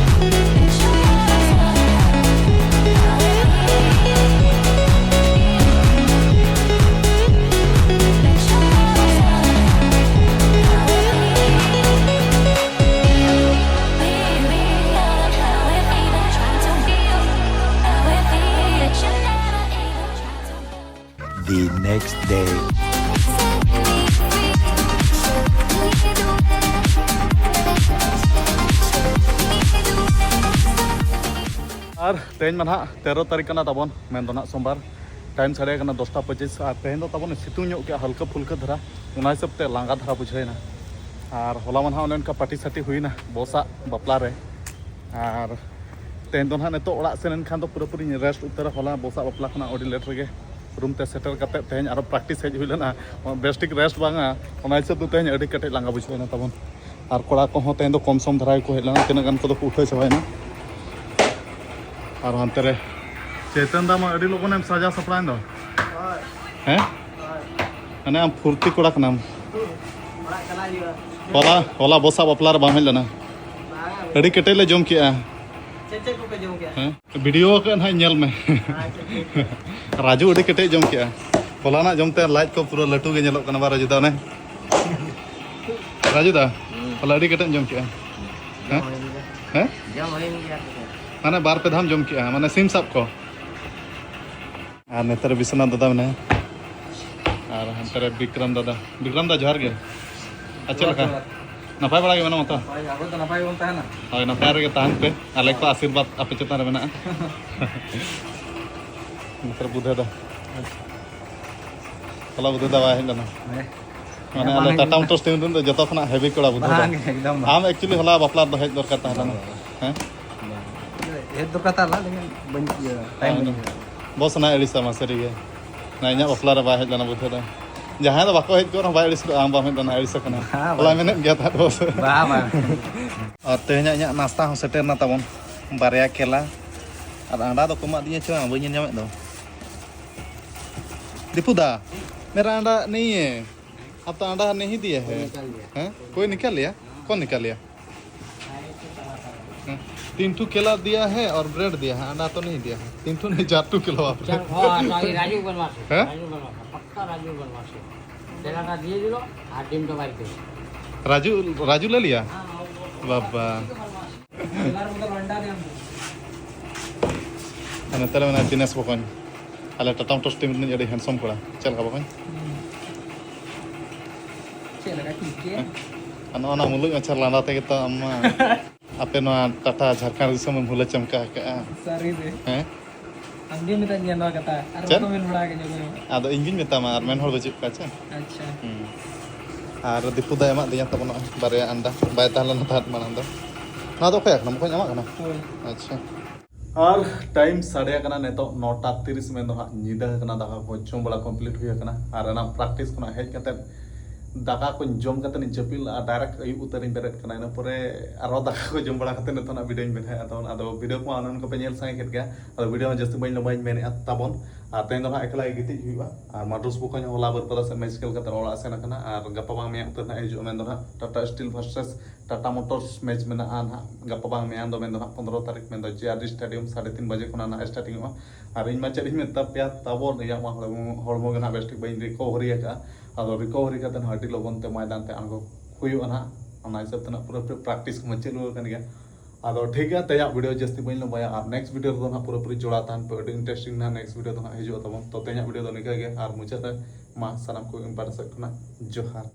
The next day. ᱟᱨ ᱛᱮᱦᱮᱧ ᱢᱟ ᱱᱟᱦᱟᱜ ᱛᱮᱨᱚ ᱛᱟᱹᱨᱤᱠᱷ ᱠᱟᱱᱟ ᱛᱟᱵᱚᱱ, ᱢᱮᱱᱫᱚ ᱱᱟᱦᱟᱜ ᱥᱳᱢᱵᱟᱨ᱾ ᱴᱟᱭᱤᱢ ᱥᱟᱰᱮ ᱠᱟᱱᱟ ᱫᱚᱥᱴᱟ ᱯᱚᱸᱪᱤᱥ᱾ ᱟᱨ ᱛᱮᱦᱮᱧ ᱫᱚ ᱛᱟᱵᱚᱱ ᱥᱤᱛᱩᱝ ᱧᱚᱜ ᱠᱮᱜᱼᱟ, ᱦᱟᱞᱠᱟ ᱯᱷᱩᱞᱠᱟᱹ ᱫᱷᱟᱨᱟ, ᱚᱱᱟ ᱦᱤᱥᱟᱹᱵ ᱛᱮ ᱞᱟᱸᱜᱟ ᱫᱷᱟᱨᱟ ᱵᱩᱡᱷᱟᱹᱣ ᱮᱱᱟ᱾ ᱟᱨ ᱦᱚᱞᱟ ᱢᱟ ᱱᱟᱦᱟᱜ ᱚᱱᱮ ᱚᱱᱠᱟ ᱯᱟᱨᱴᱤ ᱥᱟᱨᱴᱤ ᱦᱩᱭᱱᱟ ᱵᱚᱥᱟᱜ ᱵᱟᱯᱞᱟ ᱨᱮ᱾ ᱟᱨ ᱛᱮᱦᱮᱧ ᱫᱚ ᱱᱟᱦᱟᱜ ᱱᱤᱛᱚᱜ ᱚᱲᱟᱜ ᱥᱮᱱ ᱮᱱ ᱠᱷᱟᱱ ᱫᱚ ᱯᱩᱨᱟᱹᱯᱩᱨᱤᱧ ᱨᱮᱥᱴ ᱩᱛᱟᱹᱨᱟ᱾ ᱦᱚᱞᱟ ᱵᱚᱥᱟᱜ ᱵᱟᱯᱞᱟ ᱠᱷᱚᱱᱟᱜ ᱟᱹᱰᱤ ᱞᱮᱴ ᱨᱮᱜᱮ ᱨᱩᱢ ᱛᱮ ᱥᱮᱴᱮᱨ ᱠᱟᱛᱮ ᱛᱮᱦᱮᱧ ᱟᱨᱚ ᱯᱨᱮᱠᱴᱤᱥ ᱦᱮᱡ ᱦᱩᱭ ᱞᱮᱱᱟ, ᱵᱮᱥ ᱴᱷᱤᱠ ᱨᱮᱥᱴ ᱵᱟᱝᱟ, ᱚᱱᱟ ᱦᱤᱥᱟᱹᱵ ᱛᱮ ᱛᱮᱦᱮᱧ ᱟᱹᱰᱤ ᱠᱟᱹᱴᱤᱡ ᱞᱟᱸᱜᱟ ᱵᱩᱡᱷᱟᱹᱣ ᱮᱱᱟ ᱛᱟᱵᱚᱱ᱾ ᱟᱨ ᱠᱚᱲᱟ ᱠᱚᱦᱚᱸ ᱛᱮᱦᱮᱧ ᱫᱚ ᱠᱚᱢ ᱥᱚᱢ ᱫᱷᱟᱨᱟ ᱜᱮᱠᱚ ᱦᱮᱡ ᱞᱮᱱᱟ, ᱛᱤᱱᱟᱹᱜ ᱜᱟᱱ ᱠᱚᱫᱚ ᱠᱚ ᱩᱴᱷᱟᱹᱣ ᱪᱟᱵᱟᱭᱮᱱᱟ᱾ ᱟᱨ ᱦᱟᱱᱛᱮ ᱨᱮ ᱪᱮᱛᱚᱱ ᱫᱟ ᱢᱟ ᱟᱹᱰᱤ ᱞᱚᱜᱚᱱᱮᱢ ᱥᱟᱡᱟᱣ ᱥᱟᱯᱲᱟᱣᱮᱱ ᱫᱚ᱾ ᱦᱮᱸ? ᱢᱟᱱᱮ ᱟᱢ ᱯᱷᱩᱨᱛᱤ ᱠᱚᱲᱟ ᱠᱟᱱᱟᱢ᱾ ᱦᱚᱞᱟ, ᱦᱚᱞᱟ ᱵᱚᱥᱟᱜ ᱵᱟᱯᱞᱟ ᱨᱮ ᱵᱟᱢ ᱦᱮᱡ ᱞᱮᱱᱟ? ᱟᱹᱰᱤ ᱠᱮᱴᱮᱡ ᱞᱮ ᱡᱚᱢ ᱠᱮᱜᱼᱟ᱾ ᱪᱮᱫ ᱪᱮᱫ ᱠᱚᱯᱮ ᱡᱚᱢ ᱠᱮᱜᱼᱟ? ᱦᱮᱸ? ᱵᱷᱤᱰᱤᱭᱳ ᱠᱟᱜ ᱱᱟᱦᱟᱜ ᱧᱮᱞ ᱢᱮ᱾ ᱟᱪᱪᱷᱟ, ᱴᱷᱤᱠ ᱜᱮᱭᱟ᱾ ᱨᱟᱡᱩ ᱟᱹᱰᱤ ᱠᱮᱴᱮᱡ ᱡᱚᱢ ᱠᱮᱜᱼᱟ᱾ ᱦᱚᱞᱟᱱᱟᱜ ᱡᱚᱢ ᱛᱮ ᱞᱟᱡ ᱠᱚ ᱯᱩᱨᱟᱹ ᱞᱟᱹᱴᱩ ᱜᱮ ᱧᱮᱞᱚᱜ ᱠᱟᱱᱟ ᱵᱟ ᱨᱟᱡᱩ ᱫᱟ ᱚᱱᱮ᱾ ᱨᱟᱡᱩ ᱫᱟ, ᱦᱩᱸ᱾ ᱦᱚᱞᱟ ᱟᱹᱰᱤ ᱠᱮᱴᱮᱡ ᱡᱚᱢ ᱠᱮᱜᱼᱟ᱾ ᱡᱚᱢ ᱦᱮᱸ? ᱦᱩᱭᱮᱱ ᱜᱮᱭᱟ᱾ ᱦᱮᱸ? ᱡᱚᱢ ᱦᱩᱭᱮᱱ ᱜᱮᱭᱟ ᱠᱮᱴᱮᱡ᱾ ᱢᱟᱱᱮ ᱵᱟᱨ ᱯᱮ ᱫᱷᱟᱣ ᱡᱚᱢ ᱠᱮᱜᱼᱟ, ᱢᱟᱱᱮ ᱥᱤᱢ ᱥᱟᱵ ᱠᱚ᱾ ᱟᱨ ᱱᱚᱛᱮ ᱨᱮ ᱵᱤᱥᱥᱚᱱᱟᱛᱷ ᱫᱟᱫᱟ ᱢᱮᱱᱟᱭᱟ᱾ ᱟᱨ ᱦᱟᱱᱛᱮ ᱨᱮ ᱵᱤᱠᱨᱚᱢ ᱫᱟᱫᱟ᱾ ᱵᱤᱠᱨᱚᱢ ᱫᱟ, ᱡᱚᱦᱟᱨ ᱜᱮ᱾ ᱟᱨ ᱪᱮᱫ ᱞᱮᱠᱟ? ᱡᱚᱦᱟᱨ, ᱡᱚᱦᱟᱨ᱾ ᱱᱟᱯᱟᱭ ᱵᱟᱲᱟ ᱜᱮ ᱢᱮᱱᱟᱢᱟ ᱛᱚ? ᱱᱟᱯᱟᱭ ᱜᱮ, ᱟᱵᱚ ᱫᱚ ᱱᱟᱯᱟᱭ ᱜᱮᱵᱚᱱ ᱛᱟᱦᱮᱱᱟ᱾ ᱦᱳᱭ, ᱱᱟᱯᱟᱭ ᱨᱮᱜᱮ ᱛᱟᱦᱮᱱ ᱯᱮ᱾ ᱟᱞᱮ ᱠᱚᱣᱟᱜ ᱟᱥᱤᱨᱵᱟᱫᱽ ᱟᱯᱮ ᱪᱮᱛᱟᱱ ᱨᱮ ᱢᱮᱱᱟᱜᱼᱟ᱾ ᱱᱚᱛᱮ ᱨᱮ ᱵᱩᱫᱷᱟᱹ ᱫᱟ᱾ ᱦᱚᱞᱟ ᱵᱩᱫᱷᱟᱹ ᱫᱟ ᱵᱟᱭ ᱦᱮᱡ ᱞᱮᱱᱟ᱾ ᱦᱮᱸ᱾ ᱢᱟᱱᱮ ᱦᱮᱸ, ᱟᱞᱮ ᱵᱟᱝ ᱴᱟᱴᱟ ᱦᱮᱡ ᱢᱳᱴᱚᱨᱥ ᱴᱤᱢ ᱨᱮᱱ ᱫᱚ ᱡᱚᱛᱚ ᱠᱷᱚᱱᱟᱜ ᱦᱮᱵᱤ ᱠᱚᱲᱟ ᱵᱩᱫᱷᱟᱹ ᱫᱟ᱾ ᱵᱟᱝ, ᱮᱠᱫᱚᱢ ᱵᱟᱝ᱾ ᱟᱢ actually ᱦᱚᱞᱟ ᱵᱟᱯᱞᱟ ᱨᱮᱫᱚ ᱦᱮᱡ ᱫᱚᱨᱠᱟᱨ ᱛᱟᱦᱮᱸ ᱞᱮᱱᱟ᱾ ᱵᱟᱝ, ᱵᱟᱝ᱾ ᱦᱮᱸ? ᱦᱮᱡ ᱫᱚᱨᱠᱟᱨ ᱛᱟᱦᱮᱸ ᱞᱮᱱᱟ, ᱞᱮᱠᱤᱱ ᱵᱟᱹᱧ ᱤᱭᱟᱹ, ᱴᱟᱭᱤᱢ ᱵᱟᱹᱧ ᱤᱭᱟᱹ᱾ ᱵᱚᱥ ᱚᱱᱟ ᱟᱹᱲᱤᱥ ᱛᱟᱢᱟ ᱥᱟᱹᱨᱤ ᱜᱮ᱾ ᱱᱚᱣᱟ ᱤᱧᱟᱹᱜ ᱵᱟᱯᱞᱟ ᱨᱮ ᱵᱟᱭ ᱦᱮᱡ ᱞᱮᱱᱟ ᱵᱩᱫᱷᱟᱹ ᱫᱟ᱾ ᱡᱟᱦᱟᱸᱭ ᱫᱚ ᱵᱟᱠᱚ ᱦᱮᱡ ᱠᱚᱜ ᱨᱮᱦᱚᱸ ᱵᱟᱭ ᱟᱹᱲᱤᱥ ᱠᱚᱜᱼᱟ, ᱟᱢ ᱵᱟᱢ ᱦᱮᱡ ᱞᱮᱱᱟ ᱟᱹᱲᱤᱥ ᱠᱟᱱᱟ᱾ ᱵᱟᱝ, ᱦᱚᱞᱟᱭ ᱵᱟᱝ᱾ ᱢᱮᱱᱮᱫ ᱜᱮᱭᱟ ᱛᱟᱦᱮᱸᱫ ᱵᱚᱥ᱾ ᱵᱟᱝ, ᱵᱟᱝ᱾ ᱟᱨ ᱛᱮᱦᱮᱧᱟᱜ ᱤᱧᱟᱹᱜ ᱱᱟᱥᱛᱟ ᱦᱚᱸ ᱥᱮᱴᱮᱨ ᱮᱱᱟ ᱛᱟᱵᱚᱱ, ᱵᱟᱨᱭᱟ ᱠᱮᱞᱟ᱾ ᱟᱨ ᱟᱸᱰᱟ ᱫᱚ ᱠᱚ ᱮᱢᱟᱫᱤᱧᱟ ᱪᱮ ᱵᱟᱝ, ᱵᱟᱹᱧ ᱧᱮᱞ ᱧᱟᱢᱮᱫ ᱫᱚ᱾ दीपू दा, मेरा अंडा नहीं है। अब तो अंडा नहीं दिया है। कोई निकाल लिया। हैं? कोई निकाल लिया? कौन निकाल लिया? हैं? तीन ठो केला दिया है और ब्रेड दिया है, अंडा तो नहीं दिया है। तीन ठो नहीं, चार ठो केला, बाप रे। चल, हाँ, तो ये राजू बनवासी, हैं? राजू बनवासी, पक्का राजू बनवासी। केला का दिए दिलो, और डिम तो मार के। राजू, राजू ले लिया? हाँ, वो, वो, बाबा। केला मतलब अंडा दे हमको। ᱟᱨ ᱱᱚᱛᱮ ᱨᱮ ᱢᱮᱱᱟᱭᱟ ᱫᱤᱱᱮᱥ ᱵᱚᱠᱚᱧ, ᱟᱞᱮ ᱴᱟᱴᱟ ᱢᱳᱴᱚᱨᱥ ᱴᱤᱢ ᱨᱤᱱᱤᱡ ᱟᱹᱰᱤ ᱦᱮᱱᱰᱥᱚᱢ ᱠᱚᱲᱟ᱾ ᱪᱮᱫ ᱞᱮᱠᱟ ᱵᱚᱠᱚᱧ? ᱪᱮᱫ ᱞᱮᱠᱟ ᱴᱷᱤᱠ ᱜᱮ? ᱦᱮᱸ? ᱟᱨ ᱱᱚᱜᱼᱚ ᱱᱟ ᱢᱩᱞᱩᱡ ᱢᱟᱪᱷᱟ ᱞᱟᱸᱫᱟ ᱛᱮᱜᱮ ᱛᱚ ᱟᱢ ᱢᱟ ᱟᱯᱮ ᱱᱚᱣᱟ ᱴᱟᱴᱟ ᱡᱷᱟᱲᱠᱷᱚᱸᱰ ᱫᱤᱥᱚᱢ ᱮᱢ ᱦᱩᱞᱟᱹ ᱪᱟᱢᱠᱟ ᱟᱠᱟᱜᱼᱟ᱾ ᱥᱟᱹᱨᱤ ᱜᱮ᱾ ᱦᱮᱸ? ᱟᱢ ᱜᱮᱢ ᱢᱮᱛᱟᱫᱤᱧᱟ ᱱᱚᱣᱟ ᱠᱟᱛᱷᱟ, ᱟᱨ ᱪᱮᱫ? ᱵᱟᱠᱚ ᱢᱮᱱ ᱵᱟᱲᱟ ᱟᱠᱟᱫᱤᱧᱟ ᱚᱠᱚᱭ ᱦᱚᱸ᱾ ᱟᱫᱚ ᱤᱧ ᱜᱤᱧ ᱢᱮᱛᱟᱢᱟ, ᱟᱨ ᱢᱮᱱ ᱦᱚᱲ ᱵᱟᱹᱪᱩᱜ ᱠᱚᱣᱟ ᱪᱮ? ᱟᱪᱪᱷᱟ᱾ ᱦᱩᱸ᱾ ᱟᱨ ᱫᱤᱯᱩ ᱫᱟᱭ ᱮᱢᱟᱫ ᱫᱤᱧᱟ ᱛᱟᱵᱚᱱᱟ ᱵᱟᱨᱭᱟ ᱟᱱᱰᱟ, ᱵᱟᱭ ᱛᱟᱦᱮᱸ ᱞᱮᱱᱟ ᱛᱟᱦᱮᱸᱫ ᱢᱟᱲᱟᱝ ᱫᱚ᱾ ᱱᱚᱣᱟ ᱫᱚ ᱚᱠᱚᱭᱟᱜ ᱠᱟᱱᱟ? ᱵᱚᱠᱚᱧ ᱟᱢᱟᱜ ᱠᱟᱱᱟ? ᱦᱳᱭ᱾ ᱟᱪᱪᱷᱟ᱾ ᱟᱨ time ᱥᱟᱰᱮ ᱟᱠᱟᱱᱟ ᱱᱤᱛᱚᱜ ᱱᱚᱴᱟ ᱛᱤᱨᱤᱥ, ᱢᱮᱱᱫᱚ ᱦᱟᱸᱜ ᱧᱤᱫᱟᱹ ᱟᱠᱟᱱᱟ, ᱫᱟᱠᱟ ᱠᱚ ᱡᱚᱢ ᱵᱟᱲᱟ complete ᱦᱩᱭ ᱟᱠᱟᱱᱟ᱾ ᱟᱨ ᱮᱱᱟᱝ practice ᱠᱷᱚᱱᱟᱜ ᱦᱮᱡ ᱠᱟᱛᱮᱫ ᱫᱟᱠᱟ ᱠᱚᱧ ᱡᱚᱢ ᱠᱟᱛᱮᱫ ᱤᱧ ᱡᱟᱹᱯᱤᱫ ᱞᱟᱜᱼᱟ, direct ᱟᱹᱭᱩᱵ ᱩᱛᱟᱹᱨᱤᱧ ᱵᱮᱨᱮᱫ ᱠᱟᱱᱟ᱾ ᱤᱱᱟᱹ ᱯᱚᱨᱮ ᱟᱨᱚ ᱫᱟᱠᱟ ᱠᱚ ᱡᱚᱢ ᱵᱟᱲᱟ ᱠᱟᱛᱮᱫ ᱱᱤᱛᱚᱜ ᱱᱟᱜ video ᱧ ᱵᱮᱱᱟᱣᱮᱫᱼᱟ᱾ ᱟᱫᱚ ᱟᱫᱚ video ᱠᱚ ᱚᱱᱮ ᱚᱱᱠᱟ ᱯᱮ ᱧᱮᱞ ᱥᱟᱸᱜᱮ ᱠᱮᱫ ᱜᱮᱭᱟ᱾ ᱟᱫᱚ video ᱦᱚᱸ ᱡᱟᱹᱥᱛᱤ ᱵᱟᱹᱧ ᱞᱚᱢᱵᱟᱭᱤᱧ ᱢᱮᱱᱮᱫᱼᱟ ᱛᱟᱵᱚᱱ᱾ ᱟᱨ ᱛᱮᱦᱮᱧ ᱫᱚ ᱦᱟᱸᱜ ᱮᱠᱞᱟ ᱜᱮ ᱜᱤᱛᱤᱡ ᱦᱩᱭᱩᱜᱼᱟ᱾ ᱟᱨ ᱢᱟᱰᱨᱩᱥ ᱵᱚᱠᱚᱧ ᱦᱚᱸ ᱦᱚᱞᱟ ᱵᱟᱹᱨᱯᱟᱫᱟ ᱥᱮᱫ match ᱠᱷᱮᱞ ᱠᱟᱛᱮ ᱚᱲᱟᱜ ᱮ ᱥᱮᱱ ᱟᱠᱟᱱᱟ᱾ ᱟᱨ ᱜᱟᱯᱟ ᱵᱟᱝ ᱢᱮᱭᱟᱝ ᱩᱛᱟᱹᱨ ᱱᱟᱜ ᱦᱤᱡᱩᱜᱼᱟ, ᱢᱮᱱᱫᱚ ᱱᱟᱜ Tata Steel versus Tata Motors match ᱢᱮᱱᱟᱜᱼᱟ ᱱᱟᱜ ᱜᱟᱯᱟ ᱵᱟᱝ ᱢᱮᱭᱟᱝ ᱫᱚ, ᱢᱮᱱᱫᱚ ᱱᱟᱜ ᱯᱚᱱᱨᱚ ᱛᱟᱹᱨᱤᱠᱷ, ᱢᱮᱱᱫᱚ J R D stadium, ᱥᱟᱲᱮ ᱛᱤᱱ ᱵᱟᱡᱮ ᱠᱷᱚᱱᱟᱜ ᱱᱟᱜ starting ᱚᱜᱼᱟ᱾ ᱟᱨ ᱤᱧ ᱢᱟ ᱪᱮᱫ ᱤᱧ ᱢᱮᱛᱟ ᱯᱮᱭᱟ ᱛᱟᱵᱚᱱ, ᱤᱧᱟᱹᱜ ᱢᱟ ᱦᱚᱲᱢᱚ, ᱦᱚᱲᱢᱚ ᱜᱮ ᱱᱟᱜ ᱵᱮᱥ ᱴᱷᱤᱠ ᱵᱟᱹᱧ recovery ᱟᱠᱟᱫᱼᱟ᱾ ᱟᱫᱚ recovery ᱠᱟᱛᱮ ᱱᱟᱜ ᱟᱹᱰᱤ ᱞᱚᱜᱚᱱ ᱛᱮ ᱢᱚᱭᱫᱟᱱ ᱛᱮ ᱟᱬᱜᱚ ᱦᱩᱭᱩᱜᱼᱟ ᱱᱟᱜ᱾ ᱚᱱᱟ ᱦᱤᱥᱟᱹᱵ ᱛᱮ ᱱᱟᱜ ᱯᱩᱨᱟᱹᱯᱩᱨᱤ practice ᱠᱚᱢᱟ ᱪᱟᱹᱞᱩ ᱟᱠᱟᱱ ᱜᱮᱭᱟ᱾ ᱟᱫᱚ ᱴᱷᱤᱠ ᱜᱮᱭᱟ, ᱛᱮᱦᱮᱧᱟᱜ video ᱡᱟᱹᱥᱛᱤ ᱵᱟᱹᱧ ᱞᱚᱢᱵᱟᱭᱟ, ᱟᱨ next video ᱨᱮᱫᱚ ᱱᱟᱜ ᱯᱩᱨᱟᱹᱯᱩᱨᱤ ᱡᱚᱲᱟᱣ ᱛᱟᱦᱮᱱ ᱯᱮ, ᱟᱹᱰᱤ interesting ᱱᱟᱜ next video ᱫᱚ ᱱᱟᱜ ᱦᱤᱡᱩᱜᱼᱟ ᱛᱟᱵᱚᱱ᱾ ᱛᱚ ᱛᱮᱦᱮᱧᱟᱜ video ᱫᱚ ᱱᱤᱝᱠᱟᱹ ᱜᱮ, ᱟᱨ ᱢᱩᱪᱟᱹᱫ ᱨᱮ ᱢᱟ ᱥᱟᱱᱟᱢ ᱠᱚ ᱤᱧ ᱯᱟᱦᱴᱟ ᱥᱮᱫ ᱠᱷᱚᱱᱟᱜ ᱡᱚᱦᱟᱨ᱾